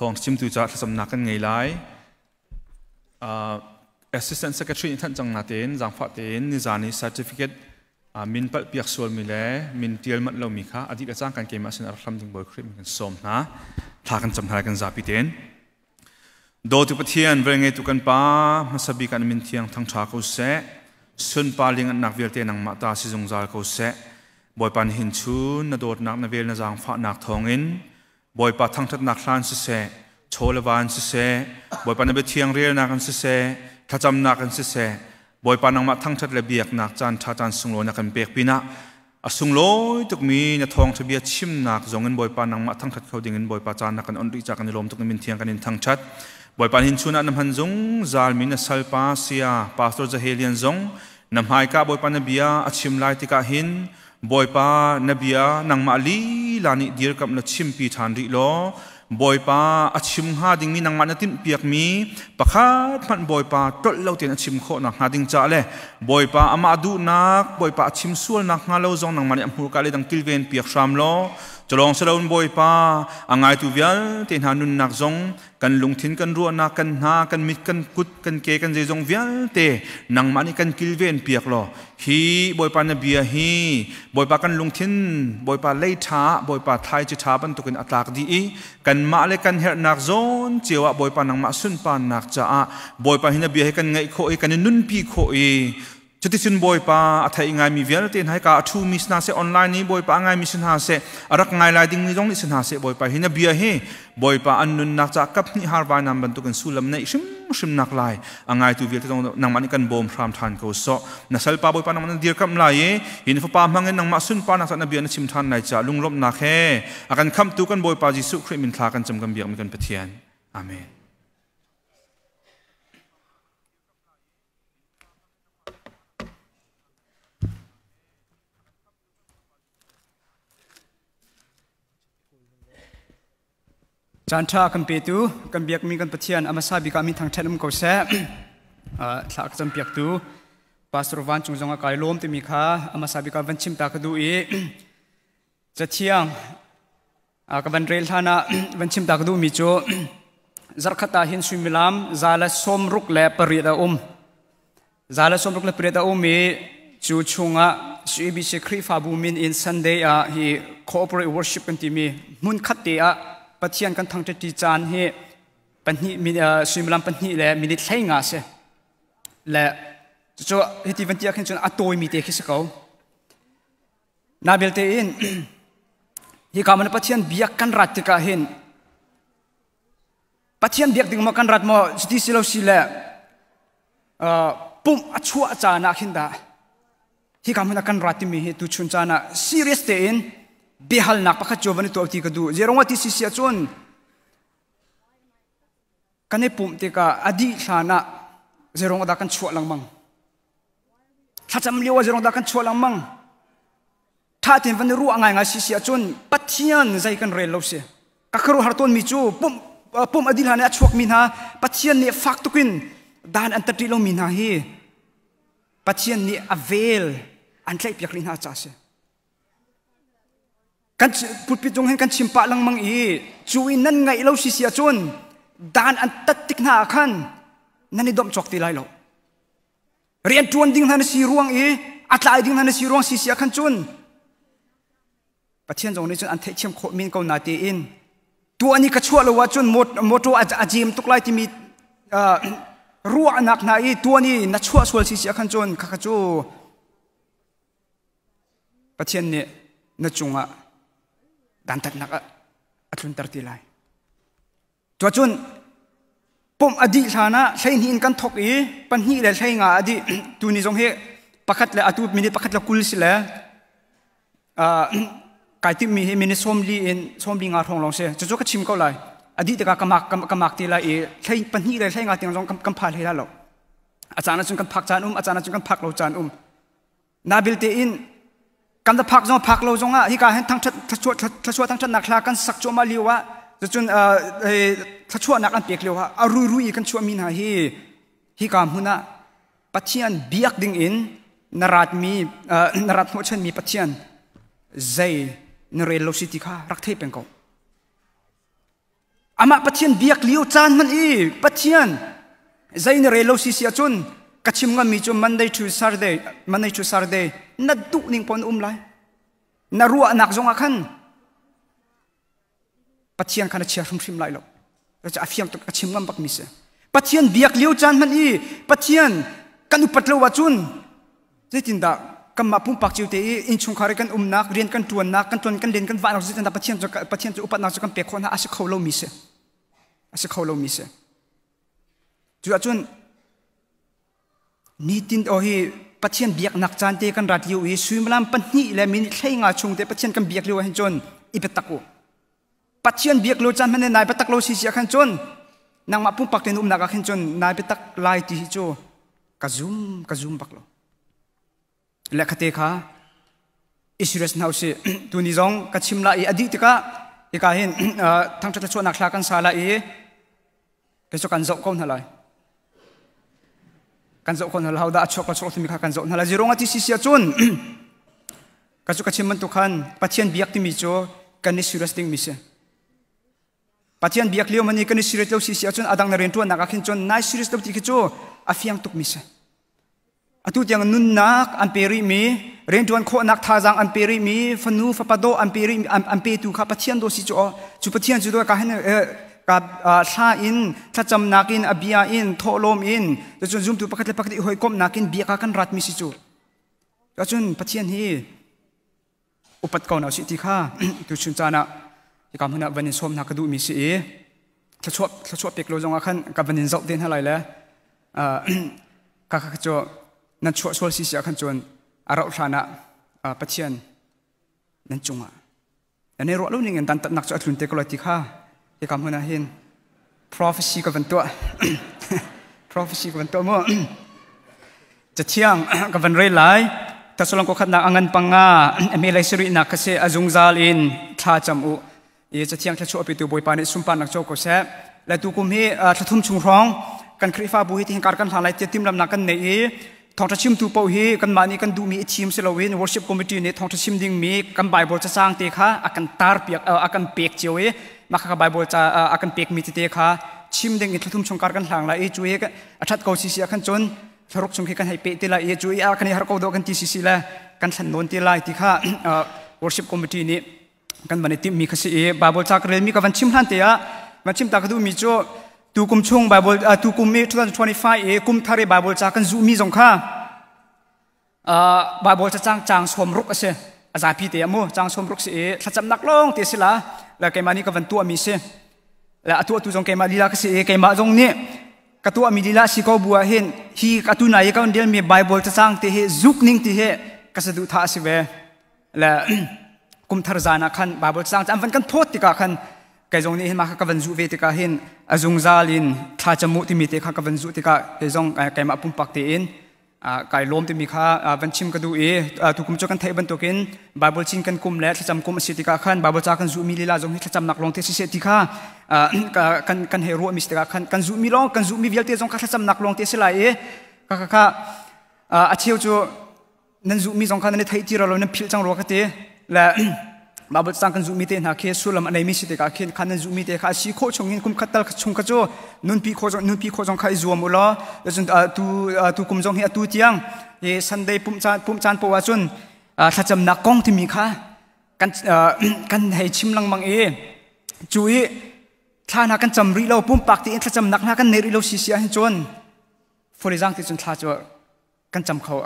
Thawng chimtu caah thlacamnak kan ngei lai. Assistant Secretary nih thanh cang natein zaangfah tein nizan i certificate min palh piak sualmi le min tial manh lomi kha a dih le cang kan keimah sin a rak hlam ding Bawi Khrih min kan sawm hna. Thla kan cam hna lai kan zapi tein. Dawtu Pathian, vel ngeitu kan Pa, hmasa bik ah na min thiang thangṭha ko seh. Sunpa lingannak vialte nangmah ta si zungzal ko seh. Bawipa nihin chun na dawtnak na vel na zaangfahnak thawngin Bawipa thangṭhatnak hlan siseh, chaw le van siseh, Bawipa na biathiang relnak in siseh, thlacamnak in siseh, Bawipa nangmah thangṭhat le biaknak caan ṭha caan sunglawi na kan pek pinah a sunglawi tukmi na thawngṭha bia chimnak zongin Bawipa nangmah thangṭhat kho dingin Bawipa caan na kan onh rih ca kan i lawm tuk na min thiang kan in thangṭhat. Bawipa hin chun ah na hman zungzal mi na salpa saya Pastor Zahelian zong na hmaika Bawipa na bia a chim lai tikah hin Bawipa na bia nangmah lila nih dirkamh na chimpi ṭhan rih law Bawipa a chim hnga dingmi nangmah na tinhpiakmi pakhat hmanh Bawipa tlolh lo tein a chim khawh nakhnga ding caah le Bawipa amah duhnak Bawipa a chim sual nakhnga lo zong nangmah nih a hmurka le dang kilven piak hram law culawng si loin Bawipa a ngaitu vialte hna nunnak zong kan lungthin kan ruahnak kan hna kan mit kan kut kan ke kan zeizong vialte nangmah nih kan kilven piak law hi Bawipa na bia hi Bawipa kan lungthin Bawipa lei ṭha Bawipa thlaici ṭha bantukin a tlak dih i kanmah le kan herhnak zawn cio ah Bawipa nangmah sunparnak caah Bawipa hi na bia hi kan ngaih khawh i kan i nunpi khawh i Cuticun Bawipa a thei ngaimi vialte hna hika a ṭhumi si hna seh, online i Bawipa a ngaimi si hna seh, a rak ngai lai dingmi zong nih si hna seh, Bawipa hi na bia hi Bawipa an nunnak caah kap hnih har vainam bantukin sullam neih hrimhrim nak lai a ngaitu vialte zong nangmah nih kan bawm hram ṭhan ko sawh. Na salpa Bawipa nangmah na dirkamh lai i hi na fapa hmangin nangmah sunparnak caah na bia na chim ṭhan lai caah lunglawmhnak he a kan khamhtu kan Bawipa Jesuh Khrih min thla kan cam kan biakmi kan Pathian. Amen. Caan ṭha kan petu kan biakmi kan Pathian a hmasa bik ah min thangṭhat um ko seh. Thla ka campiaktu Pastor Van Cung zong a kai lawm timi kha a hmasa bik ah van chim ta ka duh i Cathiang ka van rel hlan ah van chim ta ka duhmi cu zarkhat ah hin suimilam 168 a um. 168 a um i cu chungah CBC Khrihfabu min in Sunday ah hi corporate worship kan timi hmun khat te ah Pathian kan thangṭhat caan hi pahnih suimilam pahnih le minute hlei nga si. Le cucu hiti van ti ah khin cun a tawimi te khi si ko. Na belte in hika man Pathian biak kan rat tikah hin Pathian biak ding maw kan rat maw cuti si lo si le pumh a chuah caan ah khin dah hika hmun ah kan rat timi hi tuchun caan ah serious tein biahalnak pakhat cu van i tuah ti ka duh zeirong ti si si ahcun kan i pumh tikah a dih hlan ah zeirong dah kan chuah lengmang Thlacam lio ah zeirong dah kan chuah lengmang? Ṭha tein van i ruah ngaingai si si ahcun Pathian zei kan rel lo si. Ka khuaruahhar tawnmi cu pumh pumh a dih hlan i a chuakmi hna Pathian nih fak tukin dan an tat rih lomi hna hi Pathian nih a vel an tlaihpiak rih hna caah a si. Kan pulpit cung hin kan chim pah lengmang i cu i nan ngaih lo si si ahcun dan an tat tik hna ah khan nan i domh cawk ti lai lo. Rian ṭuan ding hna na si ruang i a tlai ding hna na si ruang si si ah khan cun Pathian zong nih cun an theihthiam khawh men ko na tein tuah ni ka chuah lo ahcun motor a jem tuk lai timi ruahnak hna i tuah ni na chuah sual si si ah khan cun khakha cu Pathian nih na cungah dantatnak a tlunter ti lai. Cuacun pumh a dih hlan ah 12 in kan thok i pahnih le hlei nga a dih tuni zong hi pakhat le atu minute pakhat le 20 si le kai timhmi hi minute 40 in 45 hrawng lawng si cucu ka chim ko lai a dih tikah ka mak ka mak ti lai i hlei pahnih le hlei nga tiang zong kan pha hlei la lo a caan ahcun kan phak caan um a caan ahcun kan phak lo caan um Na belte in kan va phak zong phak lo zongah hika hin thangṭhat thluachuah thangṭhatnak hla kan sak cuahmah lio ah cun thluachuahnak an pek lio ah a rui i kan chuahmi hna hi hika hmun ah Pathian biak ding in na ratmi na rat hnawhchanmi Pathian zei na rel lo si ti kha rak thei peng ko. Amah Pathian biak lio caan hmanh i Pathian zei na rel lo si si ahcun ka chim ngammi cu Monday to Saturday, Monday to Saturday na duh ning pawn um lai. Na ruahnak zongah khan Pathian kha na chia hrimhrim lai lo. A fiang tuk a chim ngam bakmi si. Pathian biak lio caan hmanh i Pathian kan upat lo ahcun zeitindah kanmah pumpak cio te i innchungkhar i kan umnak, rian kan ṭuannak, kan ṭuan kan len kan vahnak zeitindah Pathian cu Pathian cu upatnak cu kan pek khawh hna a si kho lomi si. A si kho lomi si. Cu ahcun Nitin aw hi Pathian biaknak caan te kan rat lio i suimilam 2 le minute 15 chung te Pathian kan biak lio ahhin cun i biatak u. Pathian biak lio caan hmanh nai biatak lo si si ah khan cun nangmah pumpak tein umnak ah khin cun nai biatak lai ti hi cu ka zum ka zum bak lo. Le khate kha Israel hna usih tuni zong ka chim la i a dih tikah hika hin thangṭhat chuahnak thla kan sa la i kei cu kan zoh ko hna lai kan zoh ko hna lai dah a chuak chuak timi kha kan zoh hna lai zirong a ti si si ahcun ka cu ka chim bantuk khan Pathian biak timi cu kan i serious ding mi si Pathian biak lio mani kan i serious lo si si ahcun adang na rian ṭuannak ah khin cun nai serious lo ti khi cu a fiang tuk mi si Atu tiang nunnak an pe rihmi, rianṭuan khawhnak thazaang an pe rihmi, fanu fapa dawh an pe rih an petu kha Pathian daw si cu aw. Cu Pathian cu daw ka hin ka thla in thlacamnak in a bia in thawhlawm in cun zumtu pakhat le pakhat i hawikomhnak in bia ka kan ratmi si cu. Cun Pathian hi upat ko na si ti kha tu chun caan ah hika hmun ah van in sawm hna ka duhmi si i thluachuah thluachuah pek lo zongah khan ka van in zoh te hna lai le ka kha cu nan chuah sual si si ah khan cun a rauh hlan ah Pathian nan cungah nan i ruah lo ning in dantatnak cu a tlun te ko lai ti kha hika hmun ah hin prophecy ka van tuah prophecy ka van tuah mu Cathiang ka van rel lai. Thessalon khatnak a ngan panga ame lei sarihnak kha si a zungzal in thla cam u. I cathiang thla pitu Bawipa nih sunparnak co ko seh. Le tu kum hi thla thum chung hrawng kan Khrihfabu hi tihin kar kan hlang lai tiah timhlamnak kan nei i thawngṭha chimtu paoh hi kanmah nih kan duhmi i thim si loin worship committee nih thawngṭha chim dingmi kan Bible cacang te kha a kan tar piak a kan pek cio i mah kha Bible ca a kan pekmi tete kha chim ding in thla thum chung kar kan hlang lai i cu i a ṭhat ko si si ah khan cun thlaruk chung khi kan hei peh te lai i cu i a kan i har ko do kan ti si si le kan thlan nawn te lai ti kha worship committee nih kan van i timhmi kha si i Bible ca ka relmi ka van chim hlan te ah van chim ta ka duhmi cu tu kum chung Bible tu kum i 2025 i kum thar i Bible ca kan zuhmi zong kha Bible ca cang cang sawm ruk a si a zapi te amu cang sawm ruk si i thlacamnak lawng te si la la keimah nih ka van tuahmi si le a tuahtu zong keimah lila ka si i keimah zong nih ka tuahmi lila si ko bu ah hin hi atu nai i ka on relmi Bible cacang te hi zuk ning ti hi ka saduhthah a si ve le kum thar zan ah khan Bible cacang an van kan phawt tikah khan kei zong nih hin mah kha ka van zuh ve tikah hin a zungzal in thla camu timi te kha ka van zuh tikah kei zong keimah pumpak tein kai lawm timi kha van chim ka duh i tukum cu kan theih bantukin Bible cin kan kum le thlacam kum a si tikah khan Bible ca kan zuhmi lila zong hi thlacamnak lawng te siseh ti kha kan kan hei ruahmi si tikah khan kan zuhmi lawng kan zuhmi vialte zong kha thlacamnak lawng te si lai i kha kha kha a cheu cu nan zuhmi zong kha nan i theih ti lo nan philh cang rua ka ti le Bible cang kan zuhmi te hna khi sullam a neimi si tikah khin khan nan zuhmi te kha a si khawh chung in kum khat tal chung kha cu nunpi khawh zong nunpi khawh zong kha i zuam u law cun tu tu kum zong hi atu tiang hi Sunday pumh caan pumh caan poah cun thlacamnak kong timi kha kan kan hei chim lengmang i cu i thla hna kan cam rih lo pumpak tein thlacamnak hna kan nei rih lo si si ahhin cun folizang ti cun thla cu kan cam kho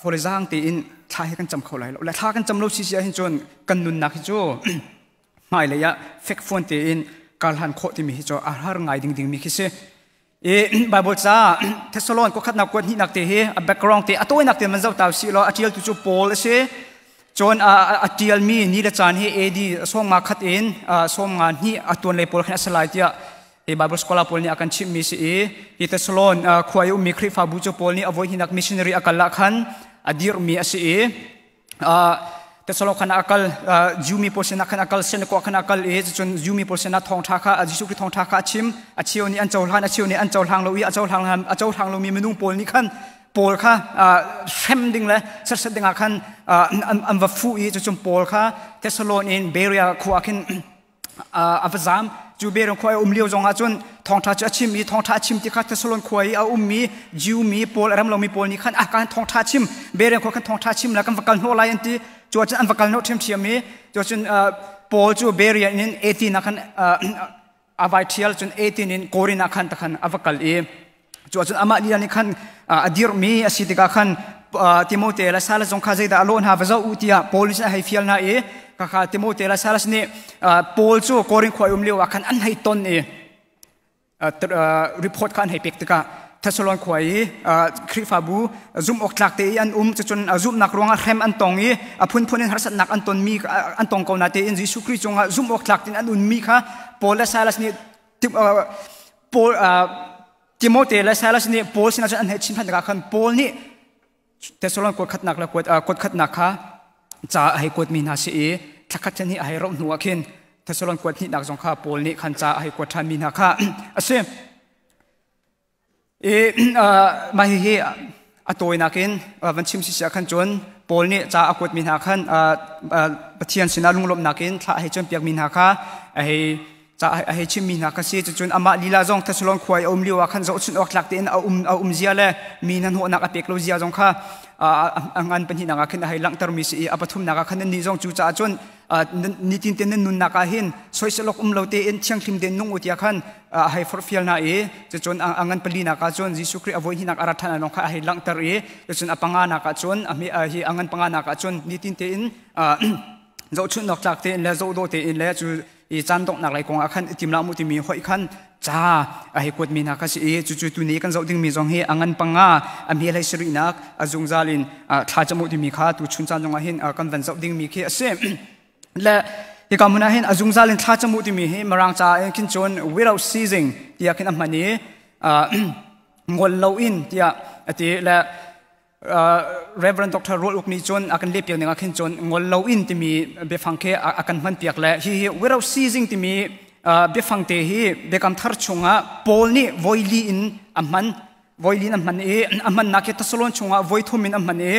folizang tein thla hi kan cam kho lai lo le thla kan cam lo si si ahhin cun kan nunnak hi cu hmailei ah fekfuan tein karhlan khawh timi hi cu a har ngai ding ding mi khi si i Bible ca Thessalon ko khatnak kuat hnihnak te hi a background te a tawinak te man zoh tau si law a tial tu cu Paul a si cun a tial mi ni le caan hi AD sawmnga khat in sawmnga hnih a tuan lei pawl khan a si lai tiah hi Bible scholar pawl nih a kan chimhmi si i hi Thessalon khua i ummi Khrihfabu cu Paul nih a voi hnihnak missionary a kal ah khan a dirhmi a si i Thessalon khan a kal Jewmi pawl sinah khan a kal synagogue khan a kal i cun Jewmi pawl sinah thawngṭha kha Jesuh Khrih thawngṭha kha a chim a cheu nih an cohlan a cheu nih an cohlang lo i a cohlang a cohlang lomi minung pawl nih khan Paul kha hrem ding le serhsat dingah khan an va fuh i cucun Paul kha Thessalon in Berea khua khin a va zam. Cu Berean khua i um lio zong ah cun thawngṭha cu a chim i thawngṭha a chim ti kha Thessalon khua i a ummi Jew mi pawl a rem lomi pawl nih khan a kan thawngṭha chim Berean khua kan thawngṭha chim la kan va kal hnawh lai an ti. Cu ahcun an va kal hnawh ṭhiamṭhiam i cu cun Paul cu Berean in 18 ah khan a vai ṭhial cun 18 in Korin ah khan takhan a va kal i cu ahcun amah lila nih khan a dirhmi a si tikah khan Timote le Silas zong kha zeidah a lawh hna va zoh u tiah Paul nih a hei fial hna i khakha Timote le Silas nih Paul cu Korin khua i um lio ah khan an hei ton i report kha an hei pek tikah Thessalon khua i Khrihfabu zumh awk tlak te i an um cucun zumhnak ruangah hrem an tong i a phunphun in harsatnak an tonmi an tong ko na tein Jesuh Khrih cungah zumh awk tlak tein an unmi kha Paul le Silas nih Paul Timote le Silas nih Paul sinah cun an hei chim than tikah khan Paul nih Thessalon kuat khatnak le kuat khatnak kha ca a hei kuatmi hna si i thlakhat chen hi a hei roh hnu ah khin Thessalon kuat hnihnak zong kha Paul nih khan ca a hei kuat ṭhanmi hna kha a si. I mah hihi a tawinak in van chim si siah khan cun Paul nih ca a kuatmi hna khan Pathian sinah lunglawmhnak in thla a hei cawnpiakmi hna kha a hei ca a hei chimmi hna kha si. Cucun amah lila zong Thessalon khua i a um lio ah khan zohchunh awk tlak tein a um zia le mi hnahnawhnak a pek lo zia zong kha a ngan pahnihnak ah khin a hei langhtermi si i a pathumnak ah khan nannih zong cu caah cun nitin te nan nunnak ah hin soiselok um lo tein thianghlim tein nung u tiah khan a hei forhfial hna i cucun a ngan palinak ah cun Jesuh Khrih a voi hnihnak a rat ṭhan lawng kha a hei langhter i cucun a panganak ah cun hi a ngan panganak ah cun nitin tein zohchunhnak tlak tein le zohdawh tein le cu i caan donghnak lei kong ah khan i timlah mu timi hoih khan ca a hei kuatmi hna kha si i cucu tuni kan zoh dingmi zong hi a ngan panga a hme hlei sarihnak a zungzal in thla camu timi kha tu chun caan zong ah hin kan van zoh dingmi khi a si. Le hika hmun ah hin a zungzal in thla camu timi hi Mirang ca in khin cun without ceasing tiah khin a hman i ngol lo in tiah a ti. Le Reverend Dr. Rual Uk nih cun a kan lehpiak ning ah khin cun ngol lo in timi biafang khi a kan hman piak le hihi without ceasing timi biafang te hi Biakam Thar chungah Paul nih voili in a hman, voili in a hman i a hmannak hi Thessalon chungah voi thum in a hman i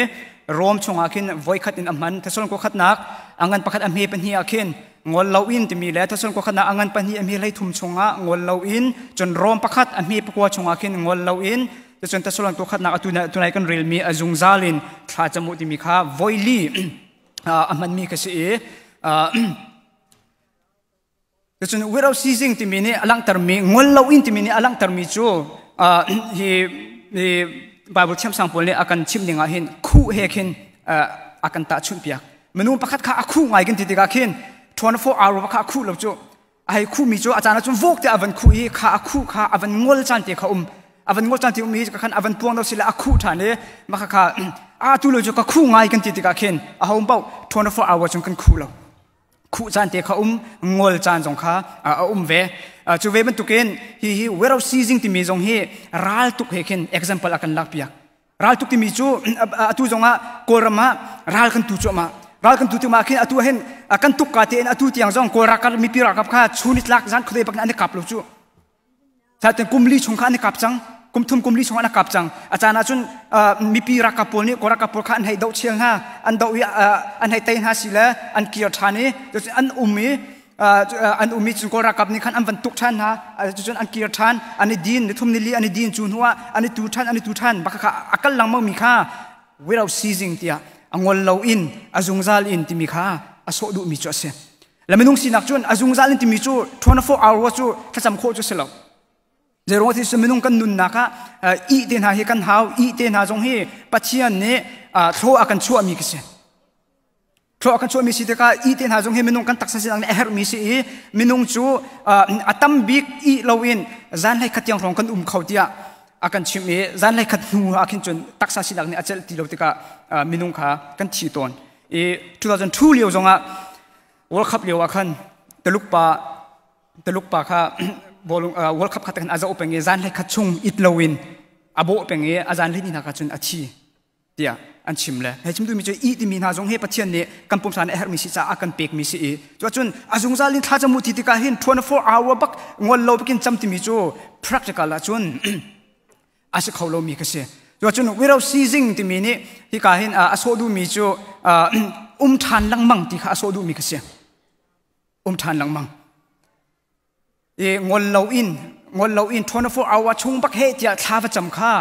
Rom chungah khin voi khat in a hman. Thessalon khua khatnak a ngan pakhat a hme pahnih ah khin ngol lo in timi le Thessalon khua khatnak a ngan pahnih a hme hlei thum chungah ngol lo in, cun Rom pakhat a hme pakua chungah khin ngol lo in. Cun Thessalon khatnak atu tunai kan relmi a zungzal in thla cam u timi kha voili a hmanmi ka si i cun without ceasing timi nih a langhtermi, ngol lo in timi nih a langhtermi cu hi Bible thiamsang pawl nih a kan chimh ning ah hin khuh he khin a kan tahchunh piak. Minung pakhat kha a khuh ngai kan ti tikah khin 24 hour kha a khuh lo cu a hei khuhmi cu a caan ahcun vok te a van khuh i kha a khuh kha a van ngol caan te kha um, a van ngol caan te um i khan a van puang lo sile a khuh ṭhan i mah kha kha a tu lo cu ka khuh ngai kan ti tikah khin a ho paoh 24 hour cun kan khuh lo, khuh caan te kha um, ngol caan zong kha a um ve. Cu ve bantukin hi hi without ceasing timi zong hi ral tuk he khin example a kan lak piak. Ral tuk timi cu atu zongah Kawlram ah ral kan tu cuahmah. Ral kan tu tikah khin atu hin kan tuk ka tein atu tiang zong Kawl ralkap, mipi ralkap kha chun tlak zan khuadei bak an i kap lo cu. Satin kum li chung kha an i kap cang. Kum thum kum li chung an i kap cang. A caan ah cun mipi ralkap pawl nih Kawl ralkap pawl kha an hei doh chel hna, an doh i an hei tei hna si le an kir ṭhan i an um i an um i cun Kawl ralkap nih khan an van tuk ṭhan hna. Cucun an kir ṭhan, an i din ni thum ni li an i din, cu hnu ah an i tu ṭhan, an i tu ṭhan bak kha a kal lengmang mi kha without ceasing tiah a ngol lo in a zungzal in timi kha a sawh duhmi cu a si. Le minung sinak cun a zungzal in timi cu 24 hour cu thlacam khawh cu si lo. Zeiruang ti minung kan nunnak ah ih te hna hi kan hau. Ih te hna zong hi Pathian nih thlaw a kan chuahmi khi si. Thlaw a kan chuahmi si tikah ih te hna zong hi minung kan taksa sinak nih a herhmi si i minung cu a tam bik ih loin zanlei khat tiang hrawng kan um kho tiah a kan chimh i zanlei khat hnu ah khin cun taksa sinak nih a celh ti lo tikah minung kha kan thi tawn. I 2002 lio zongah World Cup lio ah khan Tuluk pa Tuluk pa kha World Cup kha khan a zoh peng i zanlei khat chung it loin a bawh peng i a zanlei ni hna kha cun a thi tiah an chim. Le hei chim duhmi cu ih timi hna zong hi Pathian nih kan pumsa nih a herhmi si caah a kan pekmi si i cuahcun a zungzal in thlacam u ti tikah hin 24 hour bak ngol lo bakin cam timi cu practical ahcun a si kho lomi ka si. Cuahcun without ceasing timi nih hika hin a sawh duhmi cu um ṭhan lengmang ti kha a sawh duhmi ka si, um ṭhan lengmang. I ngol lo in ngol lo in 24 hour chung bak he tiah thla va cam kha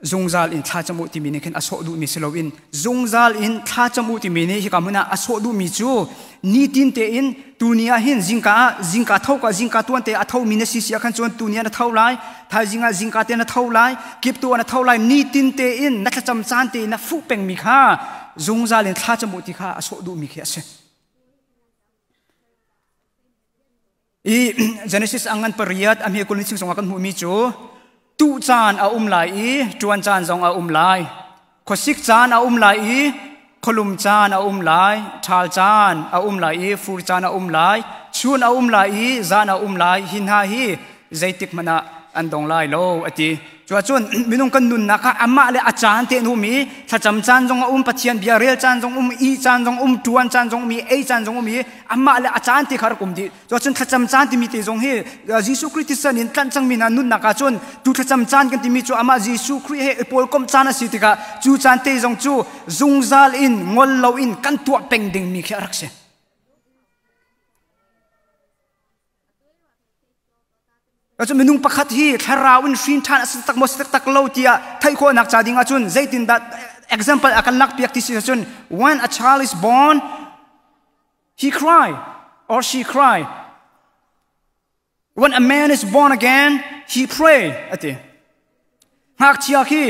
zungzal in thla cam u timi nih khin a sawh duhmi si loin zungzal in thla cam u timi nih hika hmun ah a sawh duhmi cu nitin tein tuni ah hin zingka ah zingka tho ka zingka tuan te a tho mi na si si ah khan cun tuni ah na tho lai thaizing ah zingka te na tho lai kip tu ah na tho lai nitin tein na thlacam caan te na fuh pengmi kha zungzal in thla cam u ti kha a sawh duhmi khi a si. I Genesis angan pariat a hme kul ni ching zongah kan hmuhmi cu tuh caan a um lai i ṭuan caan zong a um lai. Khuasik caan a um lai i khualum caan a um lai, ṭhal caan a um lai i fur caan a um lai, chun a um lai i zan a um lai. Hi hna hi zeitik hmanh ah an dong lai lo a ti. Cuahcun minung kan nunnak kha amah le a caan te an um i thlacam caan zong a um, Pathian bia rel caan zong um, ih caan zong um, ṭuan caan zong um i ei caan zong um i amah le a caan te kha rak um dih. Cuahcun thlacam caan timi te zong hi Jesuh Khrih thisen in tlanh cangmi hna nunnak ah cun tu thlacam caan kan timi cu amah Jesuh Khrih he i pawlkomh caan a si tikah cu caan te zong cu zungzal in ngol loin kan tuah peng dingmi khi a rak si. Cun minung pakhat hi thlarau in hrin ṭhan a si tak maw si taktak lo tiah theih khawhnak ca ding ahcun zeitindah example a kan lakpiak ti si ahcun when a child is born he cry or she cry when a man is born again he pray a ti ngakchia khi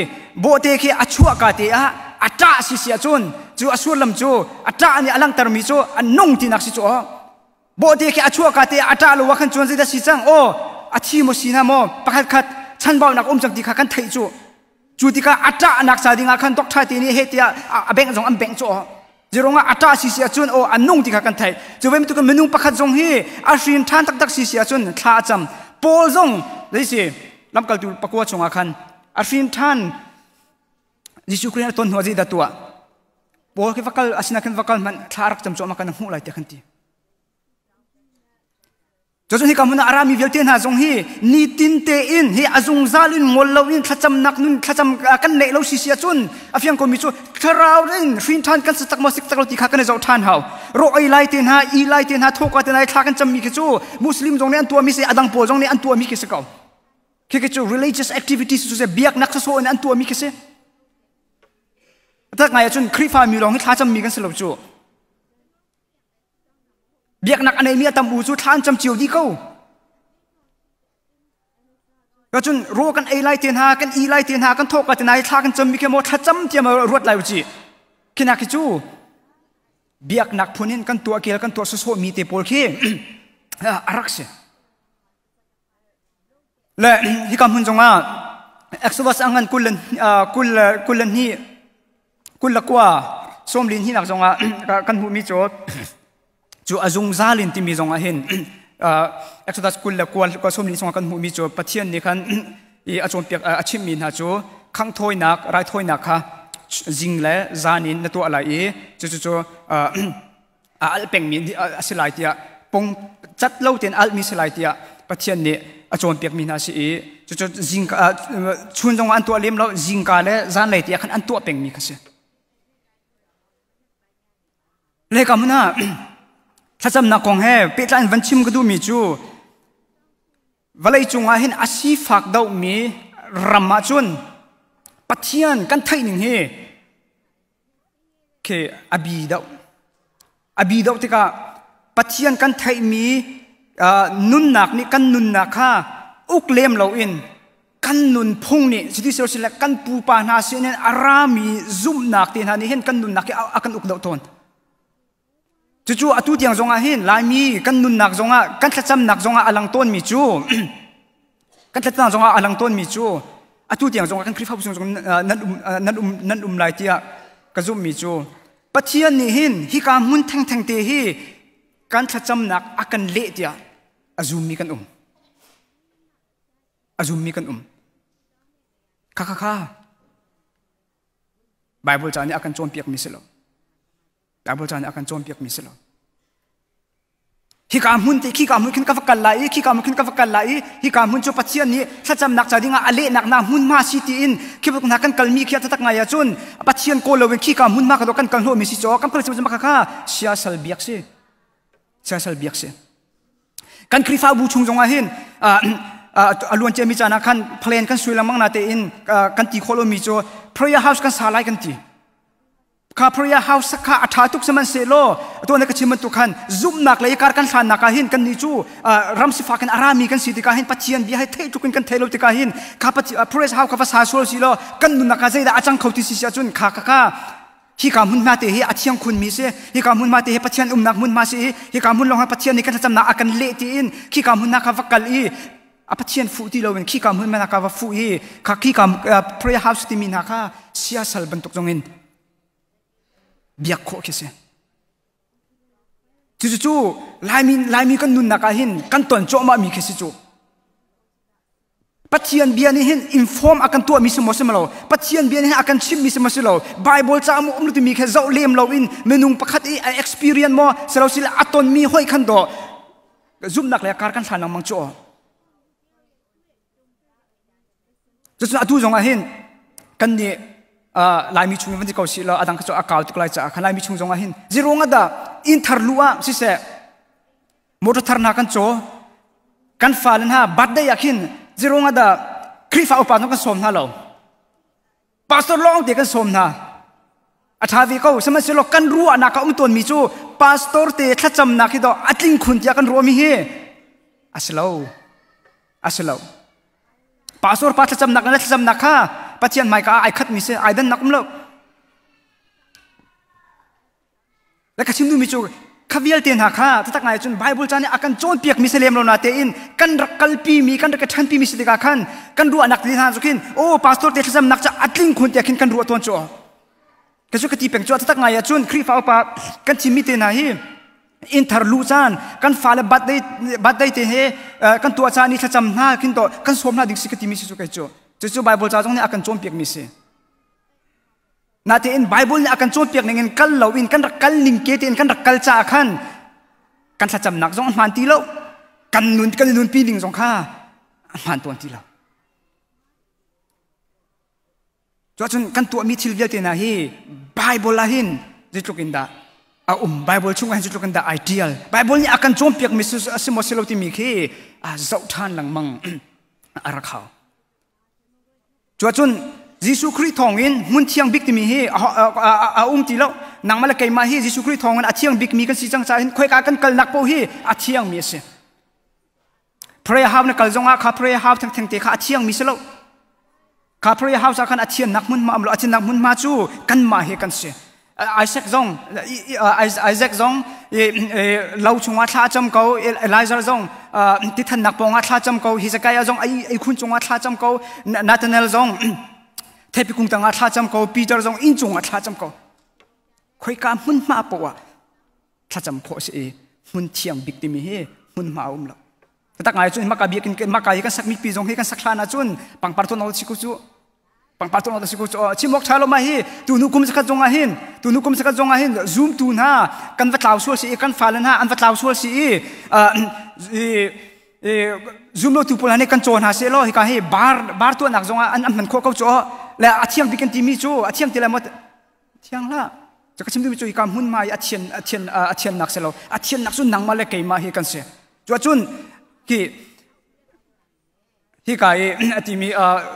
bawhte khi a chuah ka te ah a ṭah si si ahcun cu a sullam cu a ṭah nih a langhtermi cu a nung tinak si cu aw bawhte khi a chuah ka te a ṭah lo ah khan cun zeidah si cang aw a thi maw si na maw pakhat khat chanbaunak um cang ti kha kan theih cu cu tikah a ṭahnak ca dingah khan doctor te nih he tiah a bengh zong an bengh cu aw Zirong ah a ṭah si si ahcun aw a nung ti kha kan theih. Cu ve bantuk minung pakhat zong hi a hrin ṭhan taktak si si ahcun thla a cam. Paul zong zei si lamkaltu pakua chungah khan a hrin ṭhan Jesuh Khrih a ton hnu ah zeidah tuah? Paul khi va kal asina khin va kal hmanh thla rak cam cuahmah kan hmuh lai tiah kan ti. Cucun hika hmun ah a rami vialte hna zong hi nitin tein hi a zungzal in ngol loin thlacamnak nun thlacam kan neih lo si si ahcun a fiang komi cu thlarau in hrin ṭhan kan si tak maw sik tak lo ti kha kan i zoh ṭhan hau. Ro ei lai te hna, i lai te hna, thawka te hna thla kan cammi khi cu Muslim zong nih an tuahmi si, a dang pawl zong nih an tuahmi khi si ko. Khi khi cu religious activities cu biaknak sawsawh in an tuahmi khi si. Tak ngai ahcun Khrihfa mi lawng hi thla cammi kan si lo cu. Biaknak a neimi a tam u cu thla an cam cio dih ko. Cun raw kan ei lai te hna, kan i lai te hna, kan thawk lai te hna i thla kan cam mi khi maw thlacam tiah maw ruat lai u ci. Khi nak khi cu biaknak phun in kan tuah kel kan tuah sawsawh mi te pawl khi a rak si. Le hika hmun zongah Exodus a ngan kul kul kul le hnih kul le kua sawmli hnihnak zongah kan hmuhmi cu cu a zungzal in timi zongah hin Exodus kul le kua kua sawmli zongah kan hmuhmi cu Pathian nih khan i a cawnpiak a chimhmi hna cu khanghthawinak raithawinak kha zing le zan in na tuah lai i cucu cu a alh pengmi a si lai tiah pong cat lo tein alhmi si lai tiah Pathian nih a cawnpiakmi hna a si i cucu zingka chun zongah an tuah lem lo zingka le zanlei tiah khan an tuah pengmi kha si. Le ka hmun ah thlacamnak kong he pehtlai in van chim ka duhmi cu vawlei cungah hin a sifak dohmi ram ahcun Pathian kan theih ning hi khi a bi deuh. A bi deuh tikah Pathian kan theihmi nunnak nih kan nunnak kha uk lem loin kan nunphung nih cuti sile kan pupa hna sinin a rami zumhnak te hna nih hin kan nunnak hi a kan uk deuh tawn. Cucu atu tiang zongah hin Laimi kan nunnak zongah kan thlacamnak zongah a lang tawnmi cu kan thlacamnak zongah a lang tawnmi cu atu tiang zongah kan Khrihfabu chung zong nan um nan um nan um lai tiah ka zumhmi cu Pathian nih hin hika hmun thengtheng te hi kan thlacamnak a kan leh tiah a zummi kan um. A zummi kan um. Kha kha kha Bible ca nih a kan cawnpiakmi si lo. Bible ca nih a kan cawnpiakmi si lo. Hika hmun te khika hmun khin ka va kal lai i khika hmun khin ka va kal lai i hika hmun cu Pathian nih thlacamnak ca dingah a lehnak na hmunhma si tiin khi bantuk hna kan kalmi khi a taktak ngai ahcun Pathian kawl loin khika hmunhma ka kan kal hnawhmi si caw kan kal si kha kha siasal biak si siasal biak si. Kan Khrihfabu chung zongah hin a luan ciami caan ah khan plan kan sui lengmang na tein kan ti khawh lomi cu prayer house kan sa lai kan ti. Kha prayer house kha a ṭha tuk sihmanhsehlaw tuan ka chim bantuk khan zumhnak le kar kan hlannak ah hin kan nih cu ram sifak in a rami kan si tikah hin Pathian bia hi theih tluk in kan thei lo tikah hin kha prayer house kha va sa sual si law kan nunnak ah zeidah a cang kho ti si si ahcun kha kha kha hika hmunhma te hi a thiang khunmi si hika hmunhma te hi Pathian umnak hmunhma si i hika hmun lawng ah Pathian nih kan thlacamnak a kan leh tiin khika hmunhma kha va kal i a Pathian fuh ti loin khika hmunhma kha va fuh i kha khika prayer house timi hna kha siasal bantuk zong in biak khawh khi si. Cucu Laimi Laimi kan nunnak ah hin kan ton cuahmah mi khi si cu. Pathian bia nih hin inform a kan tuahmi si maw si lo Pathian bia nih hin a kan chimmi si maw si lo Bible ca mu um timi kha zoh lem lo in minung pakhat i a experience maw si lo sile a tonmi hoi khan do zumhnak le kar kan hlan lengmang cu Cucun atu zong ah hin kan nih Laimi chung van si ko si law adang kha cu a kau tuk lai caah khan Laimi chung zong ah hin zirung ah dah inn thar lu ah siseh motor thar hna kan caw kan fale hna birthday ah khin zirung ah dah Khrihfa upa zong kan sawm hna lo pastor lawng te kan sawm hna a ṭha ve ko sihmanhsehlaw kan ruahnak a um tawnmi cu pastor te thlacamnak hi dawh a tling khun tiah kan ruahmi hi a si lo a si lo pastor pa thlacamnak le thlacamnak kha Pathian hmaika ah ai khatmi si ai dannak um lo Le ka chim duhmi cu kha vialte hna kha taktak ngai cun Bible ca nih a kan cawnpiakmi si lem lo na tein kan rak kalpimi kan rak ṭhanpimi si tikah khan kan ruahnak ti hna cu khin aw pastor te thlacamnak ca a tling khun tiah khin kan ruah tawn cu ka cu ka ti peng cu taktak ngai ah cun Khrihfa upa kan thimmi te hna hi inn thar luh caan kan fale birthday birthday te he kan tuah caan i thlacam hna khin to kan sawm hna ding si ka timi si cu kei cu cucu Bible ca zong nih a kan cawnpiakmi si Natein Bible nih a kan cawnpiak ning in kal lo in kan rak kal ning ke tein kan rak kal caah khan kan thlacamnak zong a hmaan ti lo. Kan nun kan i nunpi ning zong kha a hmaan tawn ti lo. Cuahcun kan tuahmi thil vialte hna hi Bible ah hin zeitluk in dah a um Bible chung ah hin zeitluk in dah ai tial Bible nih a kan cawnpiak mi a si maw si lo timi khi a zoh ṭhan lengmang a rak hau. Cuacun Jesuh Khrih thawngin hmun thiang bik timi hi a um ti lo. Nangmah le keimah hi Jesuh Khrih thawngin a thiang bikmi kan si cang caah hin khoika kan kalnak paoh hi a thiangmi a si. Prayer house na kal zongah kha prayer house thengtheng te kha a thiangmi si lo. Kha prayer house ah khan a thiannak hmunhma um lo. A thiannak hmunhma cu kanmah hi kan si. Isaac zong Isaac zong lo chungah thla cam ko Elijah zong tithannak pawngah thla cam ko Hezekiah zong ei khun cungah thla cam ko Nathanael zong theipi kung tangah thla cam ko Peter zong inn cungah thla cam ko khoika hmunhma poah thlacam khawh si i hmun thiang bik timi hi hmunhma a um lo tak ngai cun maka biakinn maka hi kan sak mi pi zong hi kan sak hlan ahcun pangpar tuan si ko cu pangpar tuan si ko cu chim awk tha lo ma hi tu nu kum zakhat zong ah hin tu nu kum zakhat zong ah hin zoom tu hna kan va tlau sual si i kan fale hna an va tlau sual si i zoom lo tu pawl nih kan caw hna se law hika hi bar bar tuahnak zong ah an hman khawh ko cu le a thiang bik kan timi cu a thiang ti le maw Thiang hlah. Cu ka chim duhmi cu hika hmunhma i a thian a thian a thiannak si lo. A thiannak cu nangmah le keimah hi kan si. Cu ahcun hi hika i a timi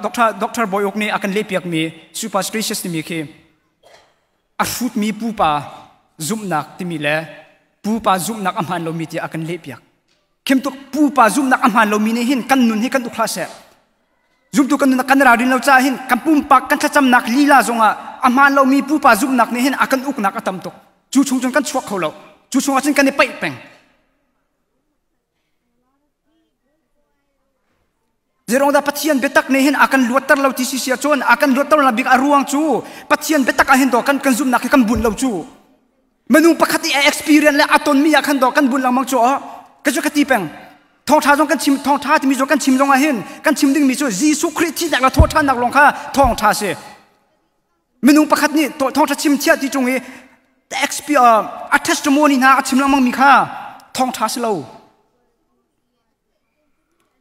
Dr. Dr. Boyuk nih a kan lehpiakmi superstitious timi khi a hrutmi pupa zumhnak timi le pupa zumhnak a hmaan lomi tiah a kan lehpiak. Khim tuk pupa zumhnak a hmaan lomi nih hin kan nun hi kan uk hlah seh. Zumtu kan nunnak kan ralrin lo caah hin kan pumpak kan thlacamnak lila zongah a hmaan lomi pupa zumhnak nih hin a kan uknak a tam tuk. Cu chung cun kan chuak kho lo. Cu chungah cun kan i paih peng. Zeirong dah Pathian biatak nih hin a kan luatter lo ti si sia cun a kan luatter lo bik a ruang cu Pathian biatak ah hin do kan kan zumhnak hi kan bunh lo cu. Minung pakhat i a experience le a tonmi ah khan do kan bunh lengmang cu ka cu ka ti peng. Thawngṭha zong kan chim thawngṭha timi zong kan chim zong ah hin kan chim dingmi cu Jesuh Khrih thihnak le thawhṭhannak lawng kha thawngṭha si. Minung pakhat nih thawngṭha chim thiah ti ṭung i a testimony hna a chim lengmang mi kha thawngṭha si lo.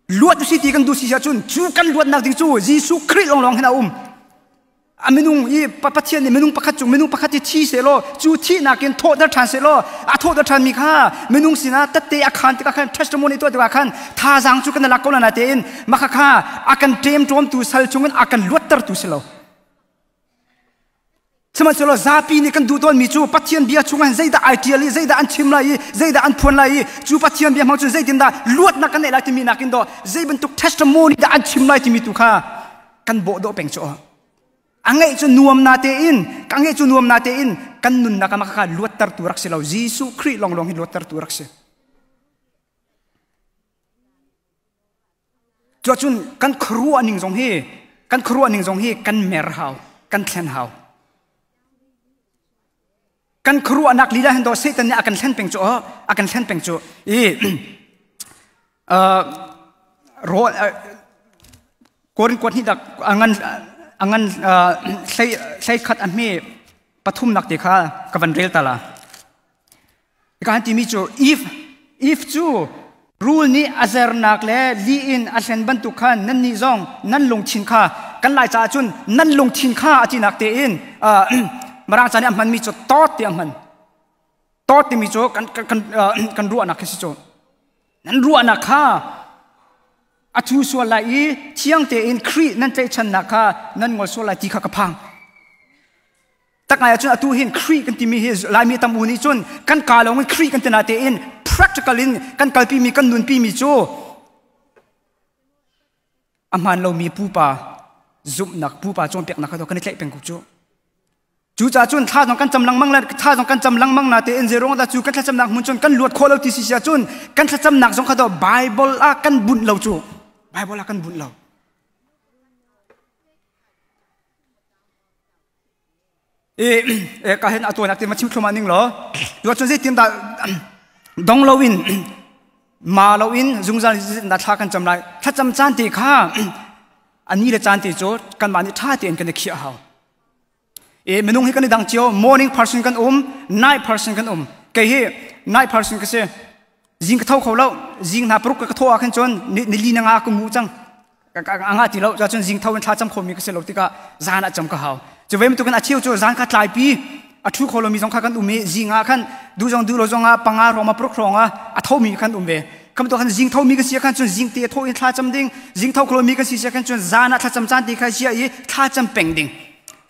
Luat si ti kan duh si ahcun cu kan luatnak ding cu Jesuh Khrih lawnglawng hin a um. A minung i Pathian nih minung pakhat cu minung pakhat i thi seh law cu thihnak in thawhter ṭhan seh law a thawhter ṭhanmi kha minung sinah tette a khaan tikah khan testimony tuah tikah khan thazaang cu kan lak ko na tein mah kha a kan ṭemṭawmtu sal chungin a kan luattertu si lo. Sihmanhsehlaw zapi nih kan duh tawnmi cu Pathian bia chungah hin zeidah ai ṭial i zeidah an chim lai i zeidah an phuan lai i cu Pathian bia hmang cun zeitindah luatnak kan neih lai timi nakin dawh zei bantuk testimony dah an chim lai timi tu kha kan bawh dawh peng cu. A ngeih cu nuam na tein ka ngeih cu nuam na tein kan nunnak ah kha luattertu rak si lo. Jesuh Khrih lawnglawng hi luattertu rak si. Cuacun kan khuaruah ning zong hi kan khuaruah ning zong hi kan mer hau, kan thlen hau. Kan khuaruahnak lila hin do Satan nih a kan thlen peng cu a kan thlen peng cu. I rawl Korin kuat hnih dak angan angan hlei hlei khat a hme pathum nak te kha ka van rel ta la. Ka han timi cu if if cu rul nih a zernak le li in a hlen bantuk khan nan nih zong nan lungthin kha kan lai caah cun nan lungthin kha a tinak tein Mirang ca nih a hmanmi cu tawt ti a hman. Tawt timi cu kan kan kan ruahnak khi si cu. Nan ruahnak kha a thu sual lai i thiang tein Khrih nan tlaihchannak kha nan ngol sual lai ti kha ka phang. Tak ngai ahcun atu hin Khrih kan timi hi Laimi tam u nih cun kan ka lawng in Khrih kan tina tein practical in kan kalpi mi kan nunpi mi cu a hmaan lomi pupa zumhnak pupa cawnpiaknak kha kan i tlaih peng ko cu. Cucaah cun thla zong kan cam lengmang le thla zong kan cam lengmang na tein zeiruang dah cu kan thlacamnak hmun cun kan luat khawh lo ti si sia cun kan thlacamnak zong kha Bible ah kan bunh lo cu Bible ah kan bunh lo. E ka hen atuan akti ma chim thluma ning lo tu cun zeitin dah dong lo in ma lo in zungzal na thla kan cam lai thlacam caan te kha ani le caan te cu kanmah nih ṭha tein kan i khiah hau e minung hi kan i dang cio morning person kan um night person kan um kei hi night person ka si zing ka tho kho lo zing hna paruk ka tho ah khan cun nili na nga ka mu cang anga ti lo cun zing tho in thla cam khomi ka si lo tikah zan ah cam ka hau cu ve bantukin a cheu cu zan kha tlaipi a thu kho lomi zong kha kan um i zing ah khan du zong du lo zong ah panga rong ma paruk rong ah a thomi khan um ve kam to khan zing thomi ka si khan cun zing te tho in thla cam ding zing tho kho lomi ka si khan cun zan ah thla cam caan ti kha sia i thla cam peng ding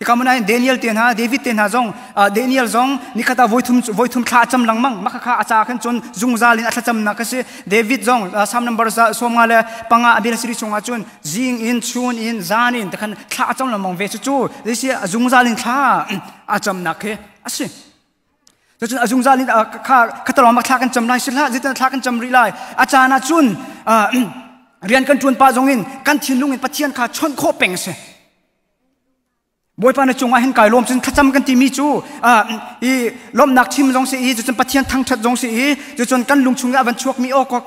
Ikamun Daniel te hna David te hna zong Daniel zong nikhat ah voithum voithum thla cam lengmang maka kha acha khan cun zungzal in a thlacam nak a si David zong Psalm number 55 le panga abel siri chungah cun zing in chun in zan in tekhan thla cam lengmang ve cu cu si zungzal in thla a cam nak khi a si Cucun a zungzal in kha khatalawng mak thla kan cam lai si hlah zeitin thla kan cam rih lai a caan ah cun rian kan ṭuan pah zong in kan thinlung in Pathian kha chawnh khawh peng si Bawipa na cungah hin kai lawm cun thlacam kan timi cu i lawmhnak chim zong si i cucun Pathian thangṭhat zong si i cucun kan lung chung i a van chuakmi aw kha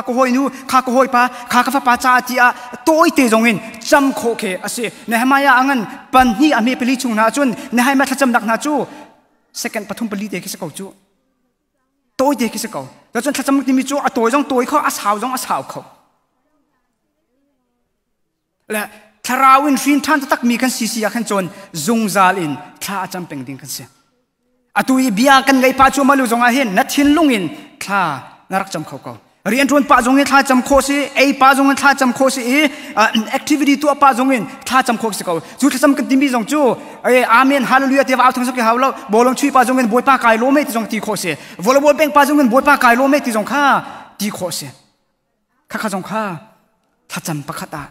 ka hawi nu kha ka hawipa kha ka fapa caah ti ah tawite zong in cam khawh khi a si Nehemiah a ngan pan hnih a hme pali chung hna cun Nehemiah thlacamnak hna cu second pathum pali te khi si ko cu tawite khi si ko cucun thlacam timi cu a tawi zong tawi kho a sau zong a sau kho Le thlarau in hrin ṭhan takmi kan si si ah khan cun zungzal in thla a cam peng ding kan si. Atu i bia kan ngei pa cu malu zong ah hin na thinlung in thla na rak cam kho ko. Rian ṭuan pah zong in thla cam khawh si, ei pa zong in thla cam khawh si i activity tuah pah zong in thla cam khawh si ko. Cu thlacam kan timi zong cu amen hallelujah ti au thang sok hau lo bolong chui pa zong in bawipa kai lawm e ti zong ti khawh si. Volleyball peng pa zong in bawipa kai lawm e ti zong kha ti khawh si. Khakha zong kha thlacam pakhat ah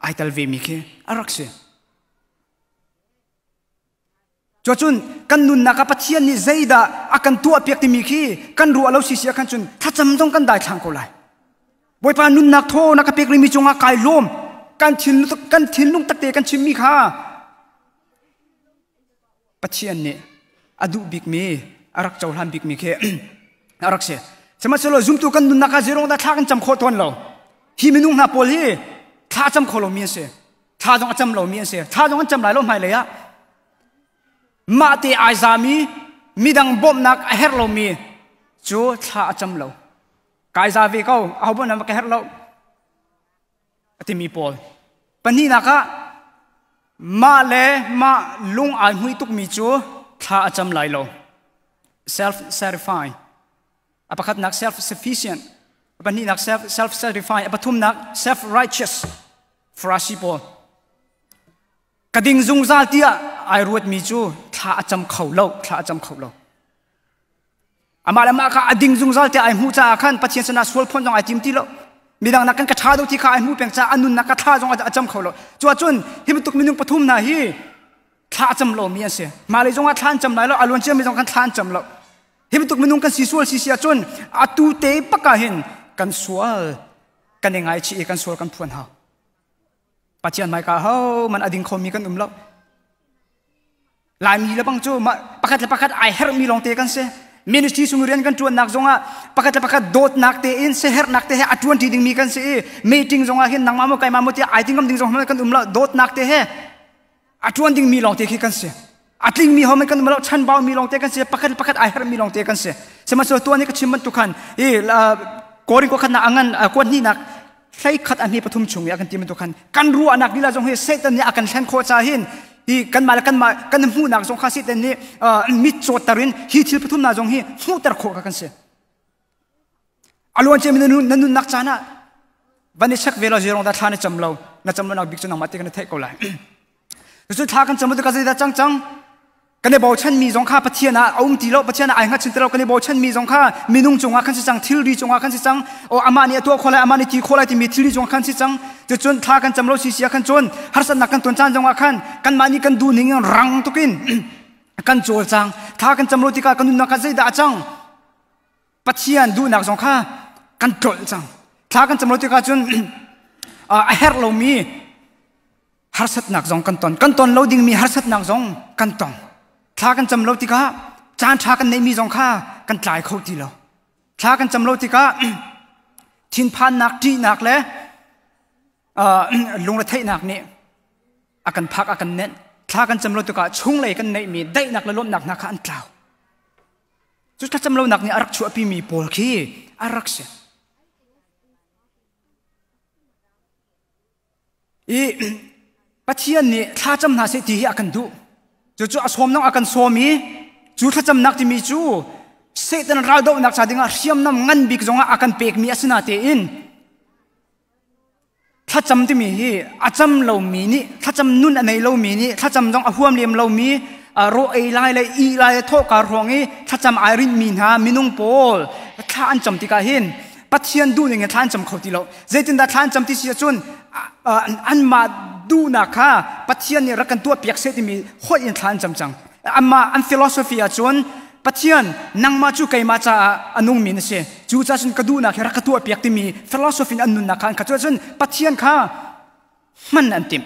ai tel vemi khi a rak si. Cuacun kan nunnak ah Pathian nih zeidah a kan tuahpiak timi khi kan ruah lo si si ah khan cun thlacam zong kan daithlang ko lai. Bawipa nunnak thaw na ka pek rihmi cungah kai lawm. Kan thinlung kan thinlung takte kan chimmi kha Pathian nih a duh bikmi a rak cohlan bikmi khi a rak si. Sihmanhsehlaw zumtu kan nunnak ah zeirong dah thla kan cam khawh tawn lo. Hi minung hna pawl hi thla cam kho lomi an si. Thla zong a cam lomi an si. Thla zong an cam lai lo hmailei ah. Mah te ai zami midang bawmhnak a herh lomi cu thla a cam lo. Kai za ve ko, aho bawmhnak ka herh lo. A timi pawl. Pahnihnak ah. Mah le mah lung ai hmuih tukmi cu thla a cam lai lo. Self-satisfy. A pakhatnak self-sufficient. A pahnihnak self-satisfy. A pathumnak self-righteous. Farasi pawl. Ka ding zungzal tiah ai ruatmi cu thla a cam kho lo, thla a cam kho lo. Amah le mah kha a ding zungzal tiah ai hmuh caah khan Pathian sinah sual phon zong ai tim ti lo. Midang nak kan ka ṭha deuh ti kha ai hmuh peng caah a nunnak ka thla zong a cam kho lo. Cu ahcun hi bantuk minung pathum hna hi thla a cam lomi an si. Mah lei zongah thla an cam lai lo, a luan ciami zong khan thla an cam lo. Hi bantuk minung kan si sual si si ahcun atu te bak ah hin kan sual kan i ngaichih i kan sual kan phuan hau. Pathian hmaika ho man a ding khomi kan um lo. Laimi le bang cu pakhat le pakhat ai herhmi lawngte kan si. Ministry sung rian kan ṭuannak zongah pakhat le pakhat dawtnak tein siaherhnak te he a ṭuanṭi dingmi kan si i meeting zongah hin nangmah maw keimah maw tiah ai tingam ding zong kan um lo dawtnak te he a ṭuan dingmi lawngte khi kan si. A tlingmi ho man kan um lo chanbaumi lawngte kan si pakhat le pakhat ai herhmi lawngte kan si. Sihmanhsehlaw tuan i ka chim bantuk khan i Korin kua khatnak a ngan kua hnihnak hlei khat a hme pathum chung i a kan ti bantuk khan kan ruahnak lila zong hi Satan nih a kan hlen khawh ca hin hi kanmah le kanmah kan hmuhnak zong kha Satan nih mit cawtter in hi thil pathum hna zong hi hmuhter khawh kha kan si. A luan ciami na nunnak caan ah van i check ve lo zirong dah thla na cam lo na cam lonak bik cu nangmah te kan i theih ko lai. Cucu thla kan cam tikah zeidah cang cang? Kan i bochanmi zong kha Pathian ah a um ti lo, Pathian ah ai hngatchan ti lo, kan i bochanmi zong kha minung cungah khan si cang, thilri cungah khan si cang, o amah nih a tuah khawh lai, amah nih ti khawh lai timi thilri cungah khan si cang. Cucun thla kan cam lo si si ah khan cun harsatnak kan ton caan zongah khan kanmah nih kan duh ning in rang tukin kan cawlcang. Thla kan cam lo tikah kan nunnak ah zeidah a cang? Pathian duhnak zong kha kan tlolh cang. Thla kan cam lo tikah cun a herh lomi harsatnak zong kan ton. Kan ton lo dingmi harsatnak zong kan tong. Thla kan cam lo tikah caan ṭha kan neihmi zong kha kan tlai kho ti lo. Thla kan cam lo tikah thinphannak, ṭihnak le lungretheihnak nih a kan phak a kan nenh. Thla kan cam lo tikah chunglei kan neihmi daihnak le lawmhnak hna kha an tlau. Cu thlacam lonak nih a rak chuahpimi pawl khi a rak si. I Pathian nih thlacam hna seh ti hi a kan duh. Cucu a sawm nong a kan sawm i cu thlacamnak timi cu Satan raldohnak ca dingah hriamnam ngan bik zongah a kan pekmi a si natein thlacam timi hi a cam lomi nih thlacam nun a nei lomi nih thlacam zong a huam lem lomi rawh ei lai le ih lai le thawhka ruang i thlacam ai rinhmi hna minung pawl thla an cam tikah hin Pathian duhning in thla an cam kho ti lo. Zeitindah thla an cam ti si ahcun anmah duhnak kha Pathian nih rak kan tuahpiak seh timi hoih in thla an cam cang. Amah an philosophy ahcun Pathian nangmah cu keimah caah a nungmi na si. Cu caah cun ka duhnak hi rak ka tuahpiak timi philosophy in an nunnak kha an khat. Cuahcun Pathian kha hman an timh.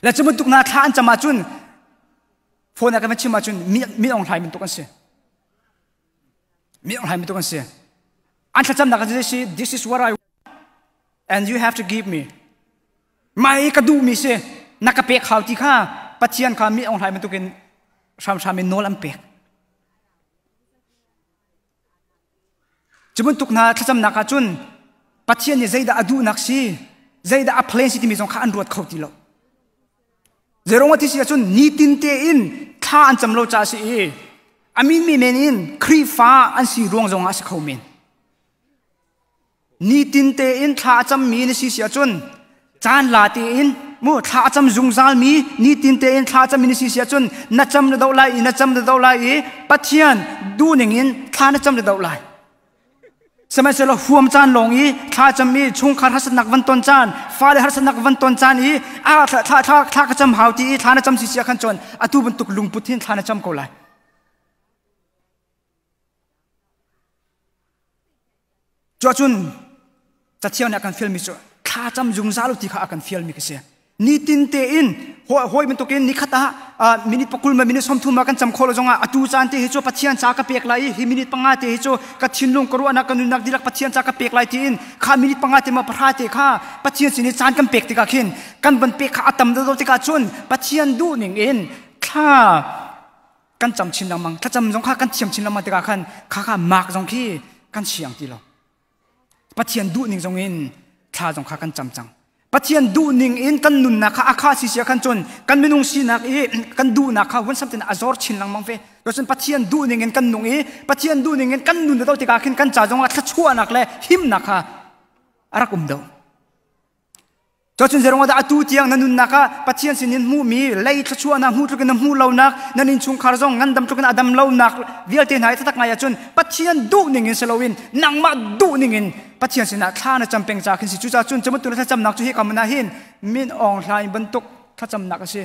Le cu bantuk hna thla an cam ahcun phone ah kan van chim ahcun min Aung Hlaing bantuk an si. Min Aung Hlaing bantuk an si. An thlacamnak an si this is what I want and you have to give me. Mai ka duhmi si na ka pek hau ti kha Pathian kha mi Aung Hlaing bantukin hramhram in nawl an pek. Cu bantuk hna thlacamnak ah cun Pathian nih zeidah a duhnak si, zeidah a plan si timi zong kha an ruat kho ti lo. Zeirong a ti si ahcun nitin tein thla an cam lo caah si i a min mi men in Khrihfa an si ruang zong ah a si kho men. Nitin tein thla a cammi na si si ahcun caan la tein mu thla a cam zungzal mi nitin tein thla a cammi na si si ahcun na cam na doh lai i na cam na doh lai i Pathian duhning in thla na cam na doh lai. Sihmanhsehlaw huam caan lawng i thla cam i chungkhar harsatnak van ton caan, fale harsatnak van ton caan i a thla thla thla thla ka cam hau ti i thla na cam si si ah khan cun atu bantuk lungput hin thla na cam ko lai. Cuahcun cathiang nih a kan fialmi cu thlacam zungzal u ti kha a kan fialmi ka si. Nitin tein hawi bantukin nikhat ah minute pakul ma minute 30 ma kan cam khawh lo zongah atu caan te hi cu Pathian ca ka pek lai i hi minute panga te hi cu ka thinlung ka ruahnak ka nunnak dihlak Pathian ca ka pek lai tiin kha minute panga te ma pahra te kha Pathian sin i caan kan pek tikah khin kan van pek kha a tam deuh tikah cun Pathian duhning in thla kan cam chin lengmang thlacam zong kha kan thiam chin lengmang tikah khan kha kha mak zong khi kan siang ti lo Pathian duhning zong in thla zong kha kan cam cang. Pathian duhning in kan nunnak kha a kha si sia khan cun kan minung sinak i kan duhnak kha hun samtin a zor chin lengmang ve. Cun Pathian duhning in kan nung i Pathian duhning in kan nun do tikah khin kan ca zongah thluachuahnak le himnak kha a rak um do. Cun zeirong dah atu tiang na nunnak ah Pathian sinin hmuhmi lei thluachuahnak hmuh tluk in na hmuh lonak nan innchungkhar zong ngandam tluk in a dam lonak vialte hna i taktak ngai ahcun Pathian duh ning in si loin nangmah duh ning in Pathian sinah thla na cam peng ca khin si. Cucaah cun cubantuk thlacamnak cu hi ka mun ah hin min Aung Hlaing bantuk thlacamnak a si.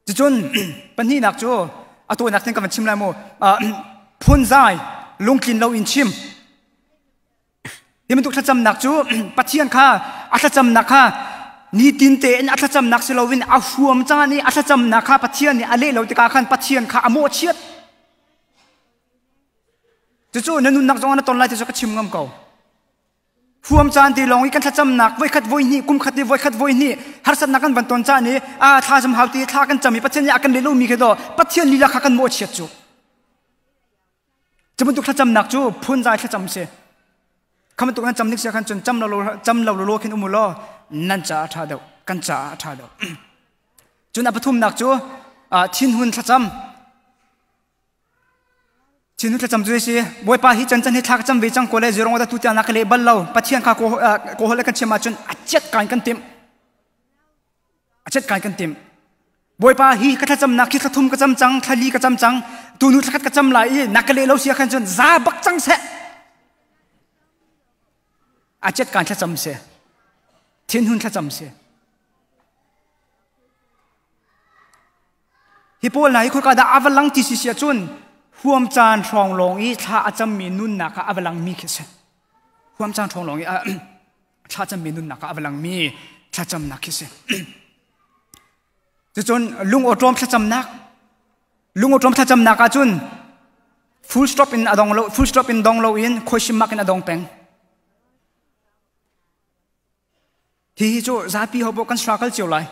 Cucun pahnihnak cu a tawinak tin ka van chim lai mu. Phunzai lungtlin lo in chim. Hi bantuk thlacamnak cu Pathian kha a thlacamnak kha nitin tein a thlacamnak si loin a huam caan i a thlacamnak kha Pathian nih a leh lo tikah khan Pathian kha a mawhchiat. Cucu na nunnak zong ah na ton lai ti cu ka chim ngam ko. Huam caan ti lawng i kan thlacamnak voikhat voihnih kum khat i voikhat voihnih harsatnak kan van ton caan i a thla cam hau ti thla kan cam i Pathian nih a kan leh lomi khi do Pathian lila kha kan mawhchiat cu. Cu bantuk thlacamnak cu phunzai thlacam si. Kha bantuk nan cam ning sia khan cun cam lo cam lo lo khin um u law nan caah a ṭha deuh, kan caah a ṭha deuh. Cun a pathumnak cu thinhun thlacam. Thinhun thlacam cu si Bawipa hi can can hi thla ka cam ve cang ko le zirong da tu tiang na ka leh bal lo. Pathian kha ko hol kan chim ahcun a chiat kain kan timh. A chiat kai kan timh. Bawipa hi ka thlacamnak hi thlathum ka cam cang, thlali ka cam cang, tunu thlakhat ka cam lai i na ka leh lo sia khan cun za bak cang seh. A chiat kan thlacam si. Thinhun thlacam si. Hi pawl hna hi khoika dah a va lang ti si sia cun huam caan hrawng lawng i thla a cammi nunnak ah a va langmi khi si. Huam caan hrawng lawng i thlacammi nunnak ah a va langmi thlacamnak khi si. Cucun lungawṭawm thlacamnak lungawṭawm thlacamnak ah cun full stop in a dong lo full stop in dong lo in khuaihrimmak in a dong peng. Hi hi cu zapi ho kan struggle cio lai.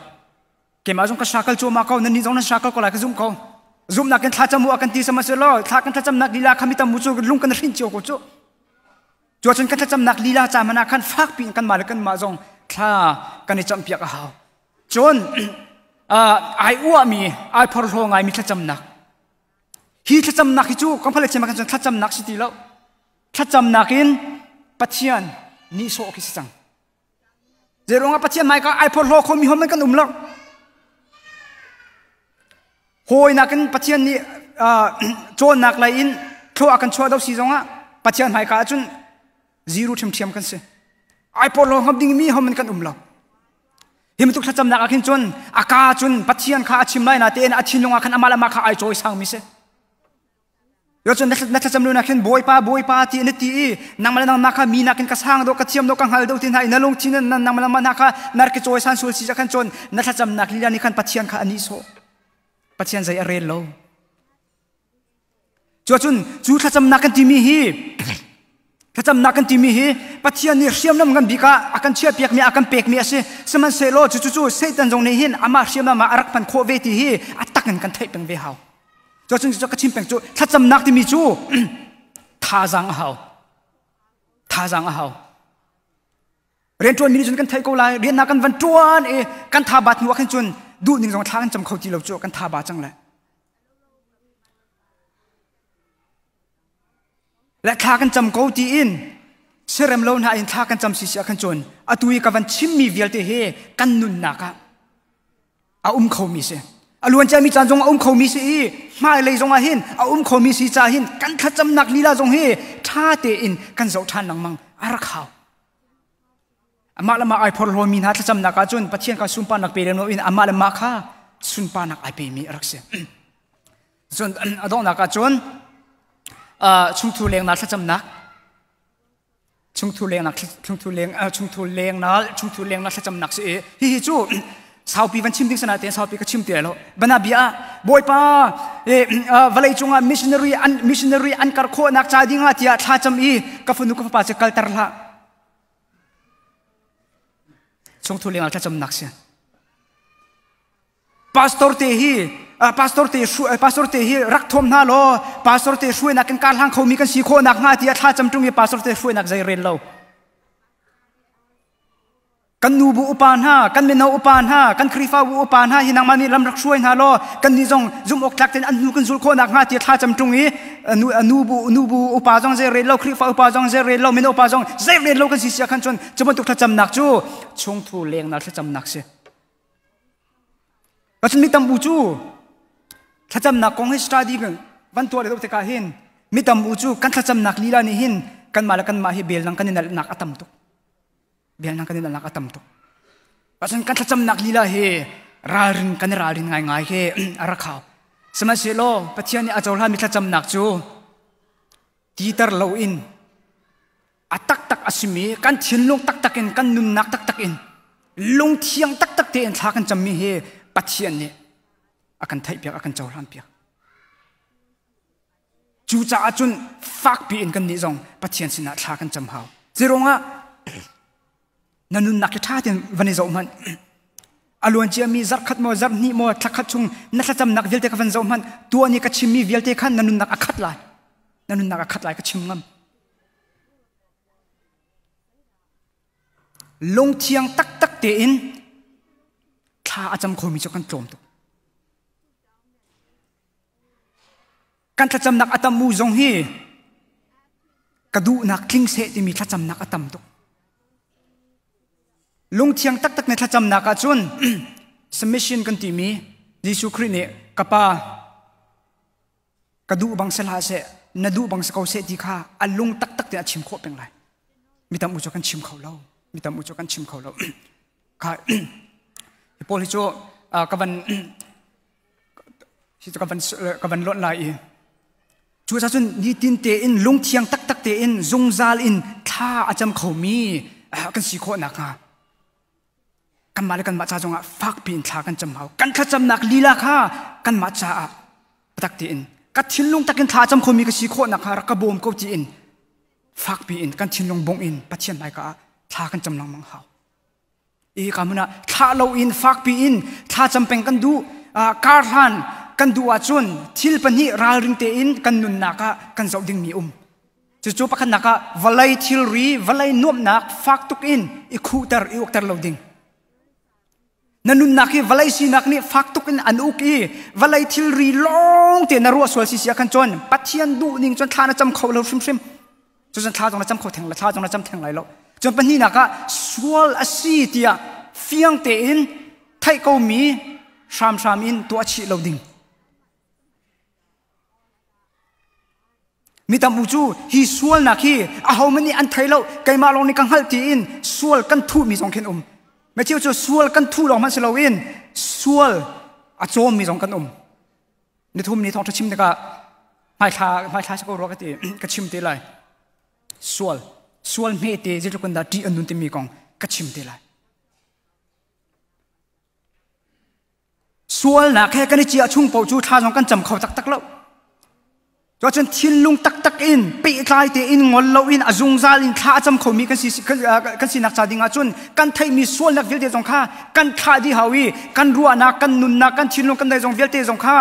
Keimah zong ka struggle cuahmah ko, nannih zong nan struggle ko lai ka zumh ko. Zumhnak in thlacam u a kan ti sama si law thla kan thlacamnak lila kha mi tam u cu lung kan hrin cio ko cu. Cuacun kan thlacamnak lila ca hmanh ah khan fakpi in kanmah le kanmah zong thla kan i campiak a hau. Cun ai uahmi, ai phorhlaw ngaimi thlacamnak. Hi thlacamnak hi cu kan phale cem ah khan thlacamnak si ti lo. Thlacamnak in Pathian nihsawh khi si cang. Zeiruangah Pathian hmaika ai phorhlaw khomi hom kan um lo. Hawi nakin Pathian nih cawnnak lei in thlua a kan chuah do si zongah Pathian hmaika ahcun zero ṭhiamṭhiam kan si. Ai porhlaw ngam dingmi hom kan um lo. Hi bantuk thlacamnak ah khin cun a ka cun Pathian kha a chim lai na tein a thinlung ah khan amah le amah kha ai cawi sangmi si. Yo cun na thlacam lu na khin Bawipa Bawipa ti na ti i nangmah le nangmah kha mi nakin ka sang do ka thiam do ka hngal do ti hna i na lungthin na nangmah le nangmah kha nar ki cawi san sul si khan cun na thlacamnak lila nih khan Pathian kha a nihsawh. Pathian zei a rel lo. Cuacun cu thlacamnak kan timi hi thlacamnak kan timi hi Pathian nih hriamnam ngan bik ah a kan chiahpiakmi a kan pekmi a si. Sihmanhsehlaw cu cu Satan zong nih hin amah hriamnam ah a rak hman khawh ve ti hi a tak in kan theih peng ve hau. Cuacun cu ka chim peng cu thlacamnak timi cu thazaang a hau. Thazaang a hau. Rianṭuan mi nih cun kan theih ko lai. Rian kan van ṭuan i kan tha bat hnu ah khin cun duh ning zong thla kan cam kho ti lo cu kan tha ba cang le. Le thla kan cam ko ti in serem lo hna in thla kan cam si si ah khan cun atu i ka van chimmi vialte hi kan nunnak ah a um khomi si a luan ciami caan zong a um khomi si i hmailei zong ah hin a um khomi si ca hin kan thlacamnak lila zong hi ṭha tein kan zoh ṭhan lengmang a rak hau amah le mah ai phorhlawmi hna thlacamnak ah cun Pathian kha sunparnak pe lem loin amah le mah kha sunparnak ai pemi a rak si cun a donghnak ah cun chungthu lengnak thlacamnak chungthu lengnak chungthu leng chungthu lengnak chungthu lengnak thlacamnak si i hihi cu saupi van chim ding sana te saupi ka chim ti lo bana bia bawipa vawlei cungah missionary an missionary an kar khawhnak ca dingah tiah thla cam i ka fanu ka fapa cu kalter hlah chungthu lengah thlacamnak si. Pastor te hi pastor te pastor te hi rak thom hna law pastor te hruainak kan kar hlang khomi kan si khawh nak hnga tiah thla cam ṭung i pastor te hruainak zei rel lo. Kan nu bu upa hna, kan mino upa hna, kan Khrihfabu upa hna hi nangmah nih lam rak hruai hna law kan nih zong zumh awk tlak tein an hnu kan zul khawh nak hnga tiah thla cam ṭung i nu bu nu bu upa zong zei rel lo, Khrihfa upa zong zei rel lo, mino upa zong zei rel lo kan si sia khan cun cu bantuk thlacamnak cu chungthu lengnak thlacamnak si. Cun mi tam u cu thlacamnak kong hi study van tuah le tikah hin mi tam u cu kan thlacamnak lila nih hin kanmah le kanmah hi bel nang kan i nalhnak a tam tuk. Bialnak kan i nalhnak a tam tuk. Cun kan thlacamnak lila hi ralrin kan i ralrin ngaingai hi a rak hau. Sihmanhsehlaw Pathian nih a cohlanmi thlacamnak cu titer loin a taktak a simi kan thinlung taktak in kan nunnak taktak in lungthiang taktak tein thla kan cammi hi Pathian nih a kan theihpiak a kan cohlanpiak. Cucaah cun fakpi in kan nih zong Pathian sinah thla kan cam hau. Zeiruangah na nunnak hi ṭha tein van i zoh hmanh. A luan ciami zarhkhat maw zarhhnih maw thlakhat chung na thlacamnak vialte ka van zoh hmanh tuah ni ka chimmi vialte khan na nunnak a khat lai. Na nunnak a khat lai ka chim ngam. Lungthiang taktak tein thla a cam khomi cu kan tlawm tuk. Kan thlacamnak a tam u zong hi ka duhnak tling seh timi thlacamnak a tam tuk. Lungthiang taktak ne thlacamnak ahcun submission kan timi Jesuh Khrih nih ka pa ka duh bang si hlah seh na duh bang si ko seh ti kha a lung taktak tein a chim khawh peng lai. Mi tam u cu kan chim kho lo. Mi tam u cu kan chim kho lo. Kha hi pawl hi cu ka van hi cu ka van lonh lai i cu cun nitin tein lungthiang taktak tein zungzal in thla a cam khomi kan si khawh nakhnga kanmah le kanmah ca zongah fakpi in thla kan cam hau. Kan thlacamnak lila kha kanmah caah tak tein ka thinlung takin thla cam khomi ka si khawh nakhnga rak ka bawm ko tiin fakpi in kan thinlung bongh in Pathian hmaika ah thla kan cam lengmang hau. I ka hmun ah thlah loin fakpi in thlacam peng kan duh, kar hlan kan duh ahcun thil pahnih ralring tein kan nunnak ah kan zoh dingmi um. Cucu pakhatnak ah vawlei thilri, vawlei nuamhnak fak tuk in i khuhter, i ukter lo ding. Na nunnak hi vawlei sinak nih fak tuk in an uk i vawlei thilri lawng te na ruah sual si si ah khan cun Pathian duh ning cun thla na cam kho lo hrimhrim. Cucun thla zong na cam kho theng thla zong na cam theng lai lo. Cun pahnihnak ah sual a si tiah fiang tein theih komi hramhram in tuah chih lo ding. Mi tam u cu hi sualnak hi ahohmanh nih an thei lo, keimah lawng nih ka hngalh tiin sual kan thuhmi zong khin um. Matthew cu sual kan thuh lawng hmanh si loin sual a cawmmi zong kan um. Nithum ni thawngṭha chim tikah hmaithla hmaithla si ko rua ka ti ka chim te lai. Sual sual hmete zeitluk in dah ṭih an nun timi kong ka chim te lai. Sualnak he kan i ciah chung paoh cu thla zong kan cam kho taktak lo. Cuacun thinlung taktak in pehtlai tein ngol loin a zungzal in thla a cam khomi kan si kan sinak ca ding ahcun kan theihmi sualnak vialte zong kha kan thlah dih hau i kan ruahnak, kan nunnak, kan thinlung, kan dai zong vialte zong kha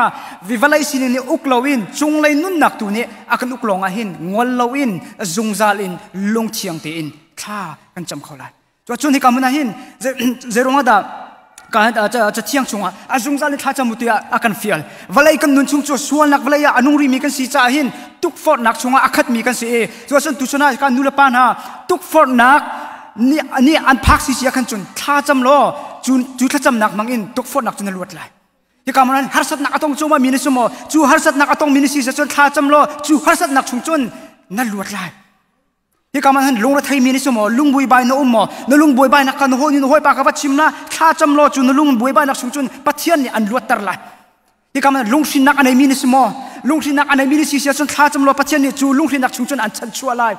vawlei sining nih uk loin cunglei nunnak tu nih a kan uk lawng ah hin ngol loin zungzal in lungthiang tein thla kan cam kho lai. Cuacun hika hmun ah hin zeiruang ah dah cathiang chungah a zungzal in thlacam u tiah a kan fial. Vawlei kan nun chung cu sualnak vawlei ah a nung rimi kan si caah hin tukforhnak chungah a khatmi kan si i cuacun tuchun ah kan nulepa hna tukforhnak nih an phak si sia khan cun thlacam law cu thlacamnak hmang in tukforhnak cu na luat lai. Hika hmun ah harsatnak a tong cuma mi na si maw? Cu harsatnak a tong mi na si cun thlacam law cu harsatnak chung cun na luat lai. Hika man han lung thei mi ni sumo lung bui bai na um mo na lung buai bai nak kan ho ni na hoi pa ka va chim la thla cham lo chu na lung buai bai nak chung chun Pathian nih an luat ter lai. Hika man lung hrin nak anei mi ni sumo lung hrin nak anei mi ni si sia chun thla cham lo Pathian nih chu lung hrin nak chung chun an chan chua lai.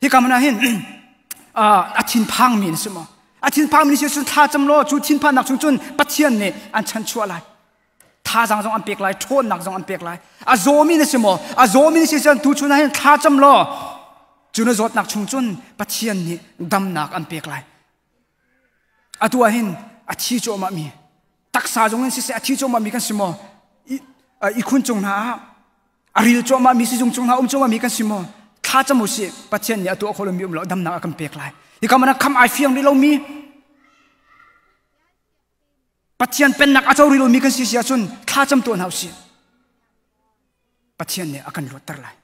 Hika man hin a thin phang mi ni sumo a thin phang mi ni si chun thla cham lo chu thin phan nak chung chun Pathian nih an chan chua lai. Thazang zong an pek lai, ṭhawnnak zong an pek lai. A zawmi na si maw? A zawmi na si cun tu chun ah hin thla cam law cu na zawtnak chung cun Pathian nih damnak an pek lai. Atu ah hin a thi cuahmah mi. Taksa zong in siseh a thi cuahmah mi kan si maw? Ikhun cung hna ah a ril cuahmah mi sizung cung hna um cuahmah mi kan si maw? Thla cam u sih Pathian nih a tuah kho lomi um lo damnak a kan pek lai. Hika mana kham ai fiang rih lomi Pathian pennak a co rih lomi kan si si ahcun thla cam tuah hna u sih. Pathian nih a kan luatter lai.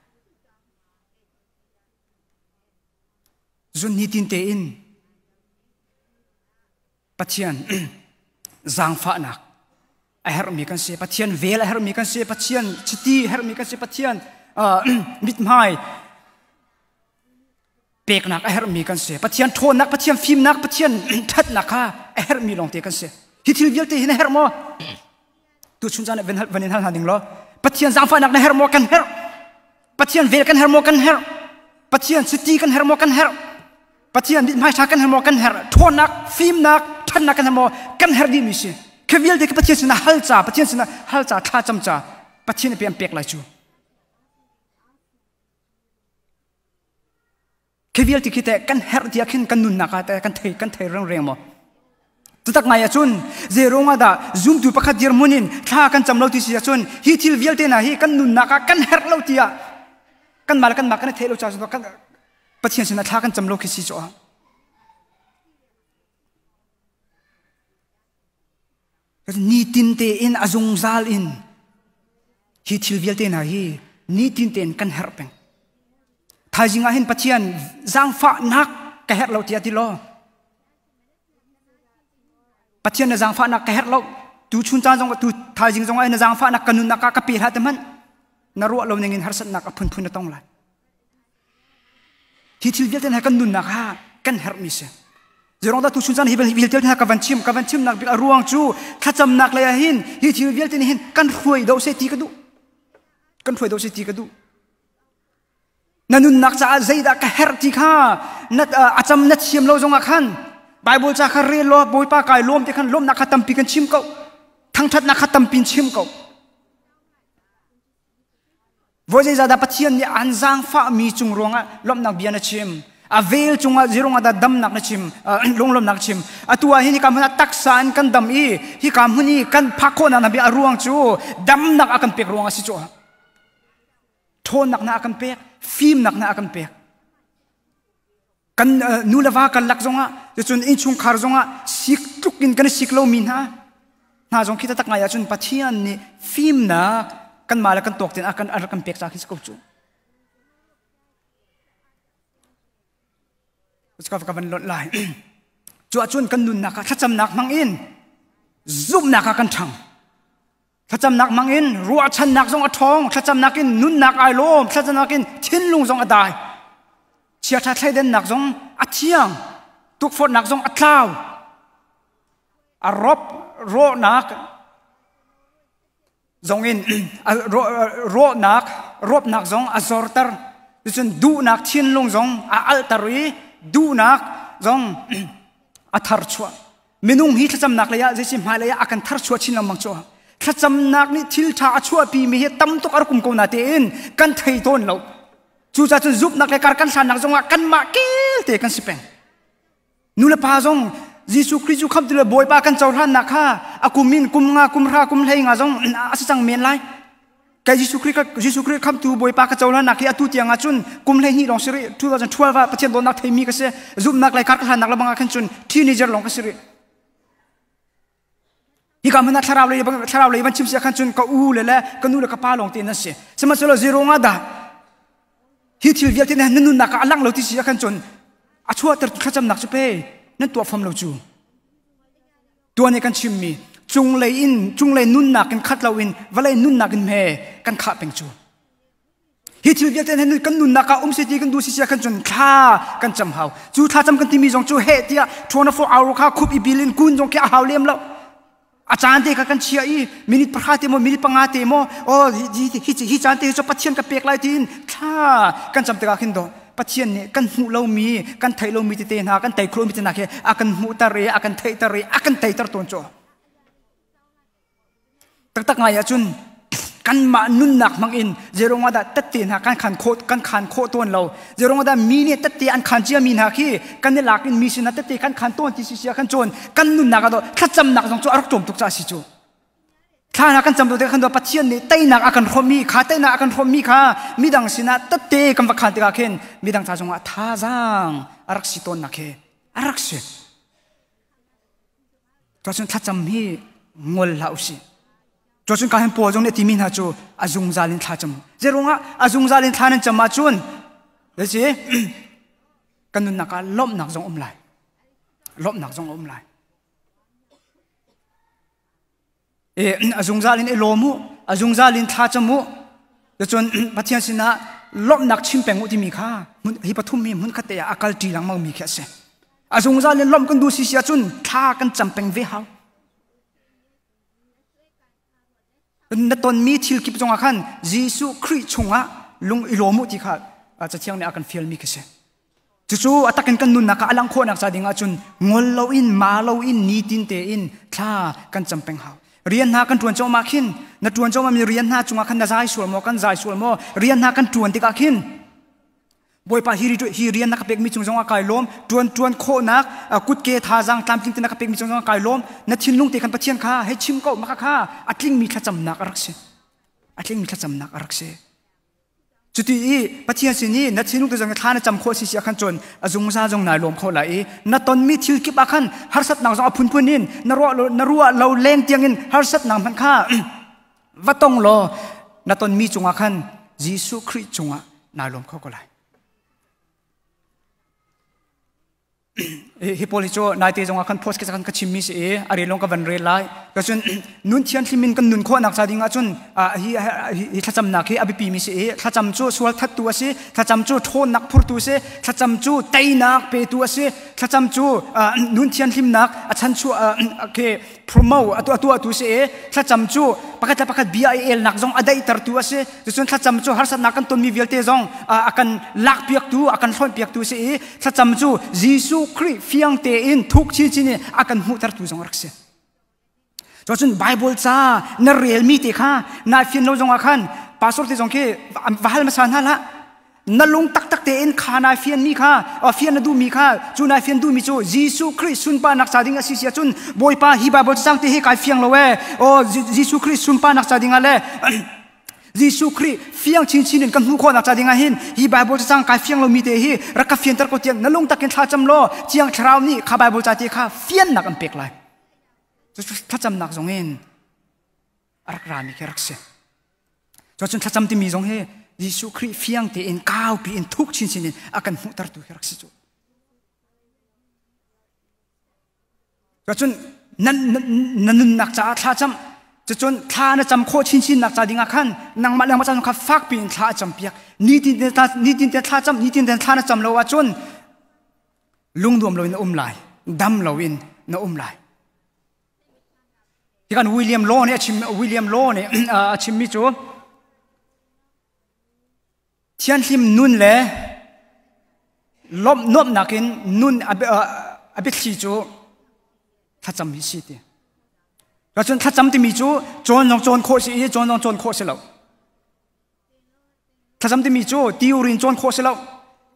Zun ni tin tein Pathian zaangfahnak a herhmi kan si. Pathian vel a herhmi kan si. Pathian chiti a herhmi kan si. Pathian mithmai peknak a herhmi kan si. Pathian ṭhawnnak, Pathian fimnak, Pathian ṭhatnak kha a herhmi lawngte kan si. Hi thil vialte hi na herh maw? Tu chun caan van in hal hna ding law Pathian zaangfahnak na herh maw? Kan herh. Pathian vel kan herh maw? Kan herh. Pathian chiti kan herh maw? Kan herh. Pathian mithmai ṭha kan herh maw? Kan herh. Ṭhawnnak, fimnak, ṭhatnak kan herh maw? Kan herh dihmi si. Khi vialte khi Pathian sinah hal ca, Pathian sinah hal ca, thla cam ca, Pathian nih an pek lai cu. Khi vialte khi teh kan herh tiah khin kan nunnak ah teh kan thei kan thei rengreng maw? Cutak ngai ahcun zeirung ah dah zumtu pakhat dirhmun in thla kan cam lo ti si ahcun hi thil vialte hna hi kan nunnak ah kan herh lo tiah kanmah le kanmah kan i theih lo caah kan Pathian sinah thla kan cam lo khi si cu. Nitin tein a zungzal in hi thil vialte hna hi nitin tein kan herh peng. Thaizing ah hin Pathian zaangfahnak ka herh lo tiah ti law Pathian na zaangfahnak ka herh lo tu chun caan zong tu thaizing zong ah na zaangfahnak ka nunnak ah ka pe hlah te hmanh na ruah lo ning in harsatnak a phunphun na tong lai. Hi thil vialte hna kan nunnak ah kan herhmi si. Zeirong dah tuchun caan hi vialte hna ka van chim ka van chimnak bik a ruang cu thlacamnak lei ah hin hi thil vialte nih hin kan hruai do se ti ka duh. Kan hruai do se ti ka duh. Na nunnak caah zeidah ka herh ti kha na a cam na thiam lo zongah khan Bible ca kha rel law Bawipa kai lawm ti khan lawmnak kha tampi kan chim ko. Thangthatnak kha tampi chim ko. Voi zeizah dah Pathian nih an zaangfahmi cung ruangah lawmhnak bia na chim? A vel cungah zirung ah dah damnak na chim, lunglawmnak chim. Atu ah hin hika hmun ah taksa in kan dam i hika hmun i kan phak khawhnak na bia a ruang cu damnak a kan pek ruang a si cu. Ṭhawnnak na a kan pek, fimnak na a kan pek. Kan nu le va karlak zongah, cun innchungkhar zongah sik tluk in kan i sik lomi hna hna zong khi taktak ngai ahcun Pathian nih fimnak kanmah le kan tuak tein a kan a rak kan pek ca khi si ko cu. Ka van lonh lai. Cu ahcun kan nunnak ah thlacamnak hmang in zumhnak ah kan ṭhang. Thlacamnak hmang in ruahchannak zong a ṭhawng, thlacamnak in nunnak ai lawm, thlacamnak in thinlung zong a dai. Chiaṭha thleidannak zong a thiang, tukforhnak zong a tlau. A rop rawhnak zong in rawhnak rawpnak zong a zorter. Cun duhnak thinlung zong a alter i duhnak zong a tharchuah. Minung hi thlacamnak lei ah zeisi hmailei ah a kan tharchuah chin lengmang cu. Thlacamnak nih thil ṭha a chuahpi mi hi tam tuk a rak um ko na tein kan thei tawn lo. Cucaah cun zumhnak le kar kan hlannak zongah kanmah kelte kan si peng. Nu le pa zong Jesuh Khrih cu khamtu le Bawipa kan cohlannak kha a kum in kum nga, kum hra, kum hlei nga zong a si cang men lai. Kai Jesuh Khrih Jesuh Khrih khamtu Bawipa ka cohlannak hi atu tiang ah cun kum 12 lawng si rih 2012 ah Pathian dawtnak theimi ka si zumhnak lei kar ka hlannak lebang ah khan cun teenager lawng ka si rih hi ka hmun ah thlarau lei thlarau lei van chim sia khan cun ka u le le ka nu le ka pa lawng te nan si sihmanhsehlaw zero nga dah hi thil vialte na nunnak ah a lang lo ti si ah khan cun a chuahter thlacamnak cu pe nan tuah fam lo cu Tuan i kan chimmi cunglei in cunglei nunnak in khat loin vawlei nunnak in hme kan khah peng cu. Hi thil vialte hin kan nunnak ah um si ti kan duh si sia kan cun thla kan cam hau. Cu thla cam kan timi zong cu heh tiah 24 hour kha khup i bil in kun zong khi a hau lem lo. A caan te kha kan chia i minute 3 te maw minute 5 te maw oh hi hi caan te hi cu Pathian ka pek lai tiin thla kan cam tikah khin do Pathian nih kan hmuh lomi, kan theih lomi tete hna, kan tei khawhmi te hna khi a kan hmuhter i a kan theihter i a kan teiter tawn cu. Taktak ngai ahcun Kanmah nunnak hmangin zeirung dah tette hna kan khan khawh kan khan khawh tawn lo. Zeirung dah mi nih tette an khan cia mi hna khi kan i lak in mi sinah tette kan khan tawn ti si sia kan cawn kan nunnak ah thlacamnak zong cu a rak tlawm tuk ca si cu. Thla hna kan cam te khan Pathian nih teinak a kan hrawmmi kha teinak a kan hrawmmi kha midang sinah tette kan va khan tikah khin midang ca zongah thazaang a rak si tawnnak hi a rak si. Cuacun thlacam hi ngol hlah usih. Cuacun ka hin Paul zong nih a timi hna cu a zungzal in thla cam. Zeiruangah a zungzal in thla nan cam ahcun si kan nunnak ah lawmhnak zong um lai. Lawmhnak zong um lai. E, a zungzal in i lawm u, a zungzal in thla cam u. Cun Pathian sinah lawmhnak chim peng u timi kha hi pathum hi hmun khat te ah a kal ṭi lengmang mi khi a si. A zungzal in lawmh kan duh si si ahcun thla kan cam peng ve hau. Na tonmi thil kip zongah khan Jesuh Khrih chungah lung i lawm u ti kha Cathiang nih a kan fialmi khi si. Cucu a takin kan nunnak ah a langh khawhnak ca ding ahcun ngol loin ma loin nitin tein thla kan cam peng hau. Rian hna kan ṭuan cawm ah khin na ṭuan cawm mi rian hna cungah khan na zai sual maw kan zai sual maw rian hna kan ṭuan tikah khin Bawipa hi hi rian na ka pekmi cung zongah kai lawm ṭuan ṭuan khawhnak kutke thazaang tlamtling te na ka pekmi cung zongah kai lawm na thinlung te khan Pathian kha hei chim ko maka kha a tlingmi thlacamnak a rak si a tlingmi thlacamnak a rak si Cuti i Pathian sin i na thinlung te zong thla na cam khawh si si ah khan cun a zungzal zong nai lawm kho lai i na tonmi thil kip ah khan harsatnak zong a phunphun in na ruah lo na ruah lo leng tiang in harsatnak hmanh kha va tong law na tonmi cungah khan Jesuh Khrih cungah nai lawm kho ko lai. Hi pawl hi cu naite zongah khan post kan ka chimmi si i a rel lawng ka van rel lai. Cun nun thianghlim in kan nun khawhnak ca ding ahcun hi hi thlacamnak hi a biapi mi si i thlacam cu sual thattu a si, thlacam cu ṭhawnnak phurtu a si, thlacam cu teinak petu a si, thlacam cu nun thianghlimnak a chanchuah ke promo a tuahtu si i thlacam cu pakhat le pakhat bia i elnak zong a daihtertu a si. Cucun thlacam cu harsatnak kan tonmi vialte zong a kan lakpiaktu, a kan hlawnhpiaktu si i thlacam cu Jesuh Khrih fiang tein thuk chinchin in a kan hmuhtertu zong a rak si. Cucun Bible ca na relmi te kha nai fian lo zongah khan pastor te zong khi va hal hmasa hna hlah. Na lung taktak tein kha nai fianmi kha fian na duhmi kha cu nai fian duhmi cu Jesuh Khrih sunparnak ca ding a si si ahcun Bawipa hi Bible cacang te hi kai fiang lo ee aw Jesuh Khrih sunparnak ca ding ah le Jesuh Khrih fiang chinchin in kan hmuh khawhnak ca ding ah hin hi Bible cacang kai fiang lomi te hi rak ka fianter ko tiang na lung takin thla cam law Thiang Thlarau nih kha Bible ca te kha fiannak an pek lai. Thlacamnak zong in a rak rami khi rak si. Cuacun thlacam timi zong hi Jesuh Khrih fiang tein kaupi in thuk chinchin in a kan hmuhtertu khi rak si cu. Cuacun na, na nunnak caah thla cam cucun thla na cam khawh chinchin nak ca dingah khan nangmah le nangmah caan kha fakpi in thla a cam piak nitin te nitin te thla cam nitin te thla na cam lo ahcun lungnuam loin na um lai dam loin na um lai Tikan William Law nih a chim William Law nih a chimmi cu thianhlim nun le lawmh nuamhnak in nun a biathli cu thlacam hi si ti. Cun thlacam timi cu cawn zong cawn khawh si i cawn zong cawn khawh si lo. Thlacam timi cu theory in cawn khawh si lo.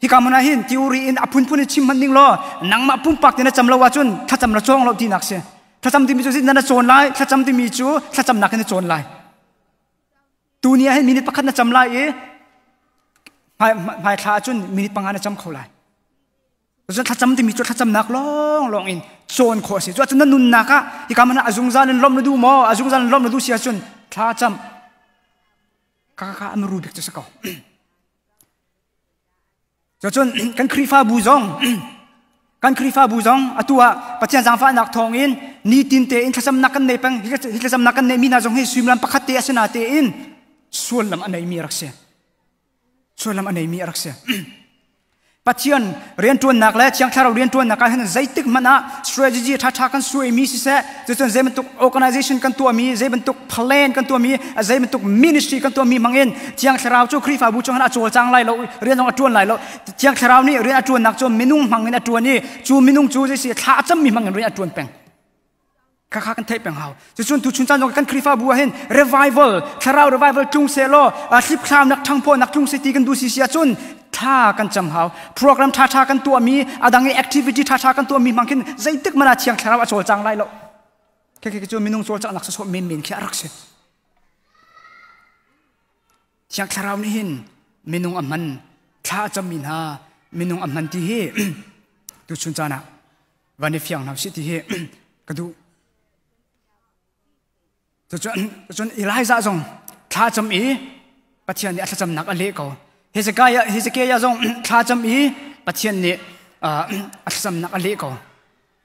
Hika hmun ah hin theory in a phunphun in chim hmanh ning law nangmah pumpak te na cam lo ahcun thlacam na cawng lo tinak si. Thlacam timi cu na cawn lai, thlacam timi cu thlacamnak in na cawn lai. Tuni ah hin minute pakhat na cam lai i hmai thla ahcun minute panga na cam kho lai. Cun thlacam timi cu thlacamnak lawng lawng in cawn khawh a si. Cu ahcun na nunnak ah hika hmun ah a zungzal in lawmh na duh maw? A zungzal in lawmh na duh si ahcun thlacam. Ka ka an ru bik cu si ko. Cun kan Khrihfabu zong kan Khrihfabu zong atu ah Pathian zaangfahnak thawngin nitin tein thlacamnak kan nei peng hi thlacamnak kan neihmi hna zong hi suimilam pakhat te a si na tein suallam a neimi a rak si. Suallam a neimi a rak si. Pathian rianṭuannak le Thiang Thlarau rianṭuannak ah hin zeitik hmanh ah strategy ṭhaṭha kan suaimi siseh, cucun zei bantuk organization kan tuahmi, zei bantuk plan kan tuahmi, zei bantuk ministry kan tuahmi hmangin Thiang Thlarau cu Khrihfabu chung hin a cawlcang lai lo, rian zong a ṭuan lai lo. Thiang Thlarau nih rian a ṭuannak cu minung hmangin a ṭuan i cu minung cu zei si thla a cammi hmangin rian a ṭuan peng. Khakha kan theih peng hau. Cucun tuchun caan zong kan Khrihfabu ah hin revival, thlarau revival tlung se law, hlipthlam nak ṭhangphaw nak tlung se ti kan duh si si ahcun thla kan cam hau. Program ṭhaṭha kan tuahmi, a dang i activity ṭhaṭha kan tuahmi hmang khin zeitik hmanh ah Thiang Thlarau a cawlcang lai lo. Khekhe cu minung cawlcanghnak sawsawh menmen khi a rak si. Thiang Thlarau nih hin minung a hman, thla a cammi hna minung a hman ti hi tuchun caan ah van i fiang hna sih ti hi ka duh. Cun Elijah zong thla cam i Pathian nih a thlacamnak a leh ko. Hezekiah Hezekiah zong thla cam i Pathian nih a thlacamnak a leh ko.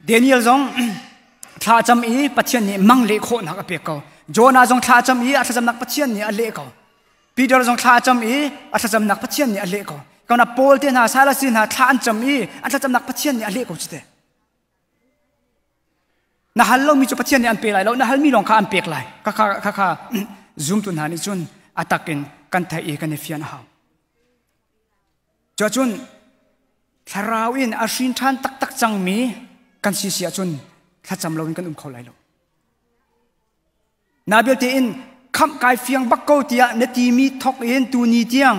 Daniel zong thla cam i Pathian nih mang leh khawhnak a pek ko. Jonah zong thla cam i a thlacamnak Pathian nih a leh ko. Peter zong thla cam i a thlacamnak Pathian nih a leh ko. Kana Paul te hna Silas te hna thla an cam i an thlacamnak Pathian nih a leh ko cu te. Na hal lomi cu Pathian nih an pe lai lo, na halmi lawng kha an pek lai. Khakha khakha zumtu hna nih cun a takin kan theih i kan i fian a hau. Cuacun thlarau in a hrin ṭhan taktak cangmi kan si si ahcun thlacam loin kan um kho lai lo. Na belte in khamh kai fiang bak ko tiah na timi thok in tuni tiang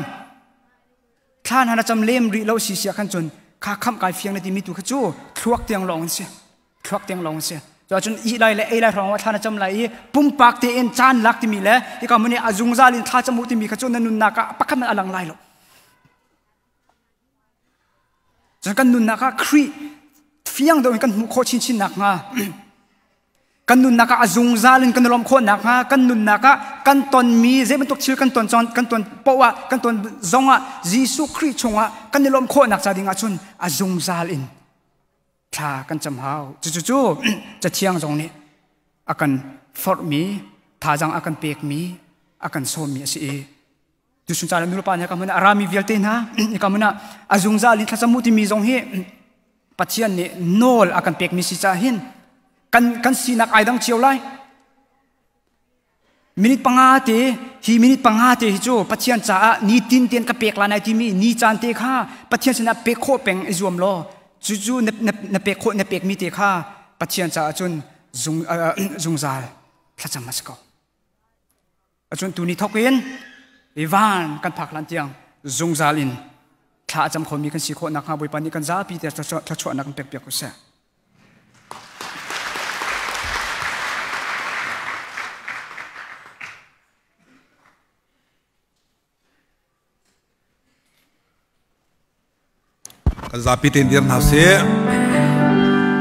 thla hna na cam lem rih lo si sia khan cun kha khamh kai fiang na timi tu kha cu thluak tiang lawng an si thluak tiang lawng an si cun ih lai le ei lai hrawng ah thla na cam lai i pumpak tein caan lak timi le hika mun i a zungzal in thla cam u timi kha cu na nunnak ah pakhat hmanh a lang lai lo cun kan nunnak ah Khrih fiang deuh in kan hmuh khawh chinchin nakhnga kan nunnak ah a zungzal in kan i lawmh khawh nakhnga kan nunnak ah kan tonmi zei bantuk thil kan ton kan ton poah ah kan ton zong ah Jesuh Khrih chungah kan i lawmh khawhnak ca ding ah cun a zungzal in thla kan cam hau. Cucu Cathiang zong nih a kan forhmi, thazaang a kan pekmi, a kan sawmmi a si i tuchun caan nulepa nih ka hmun a rami vialte hna ka hmun ah a zungzal in thlacam u timi zong hi Pathian nih nawl a kan pekmi si caah hin kan kan sinak ai dang cio lai. Minute panga te hi minute panga te hi cu Pathian caah nitin ten ka pek lai nai timi ni caan te kha Pathian sinah pek khawh peng i zuam law cucu na, na, na pek khawh na pekmi te kha Pathian caah cun zung, uh, zungzal thlacam a si ko. Acun tuni thok in i van kan phak hlan tiang zungzal in thla a cam khomi kan si khawh nakhnga Bawipa nih kan zapi te thluachuahnak kan pek piak ko seh. Kan zapi tein dir hna sih.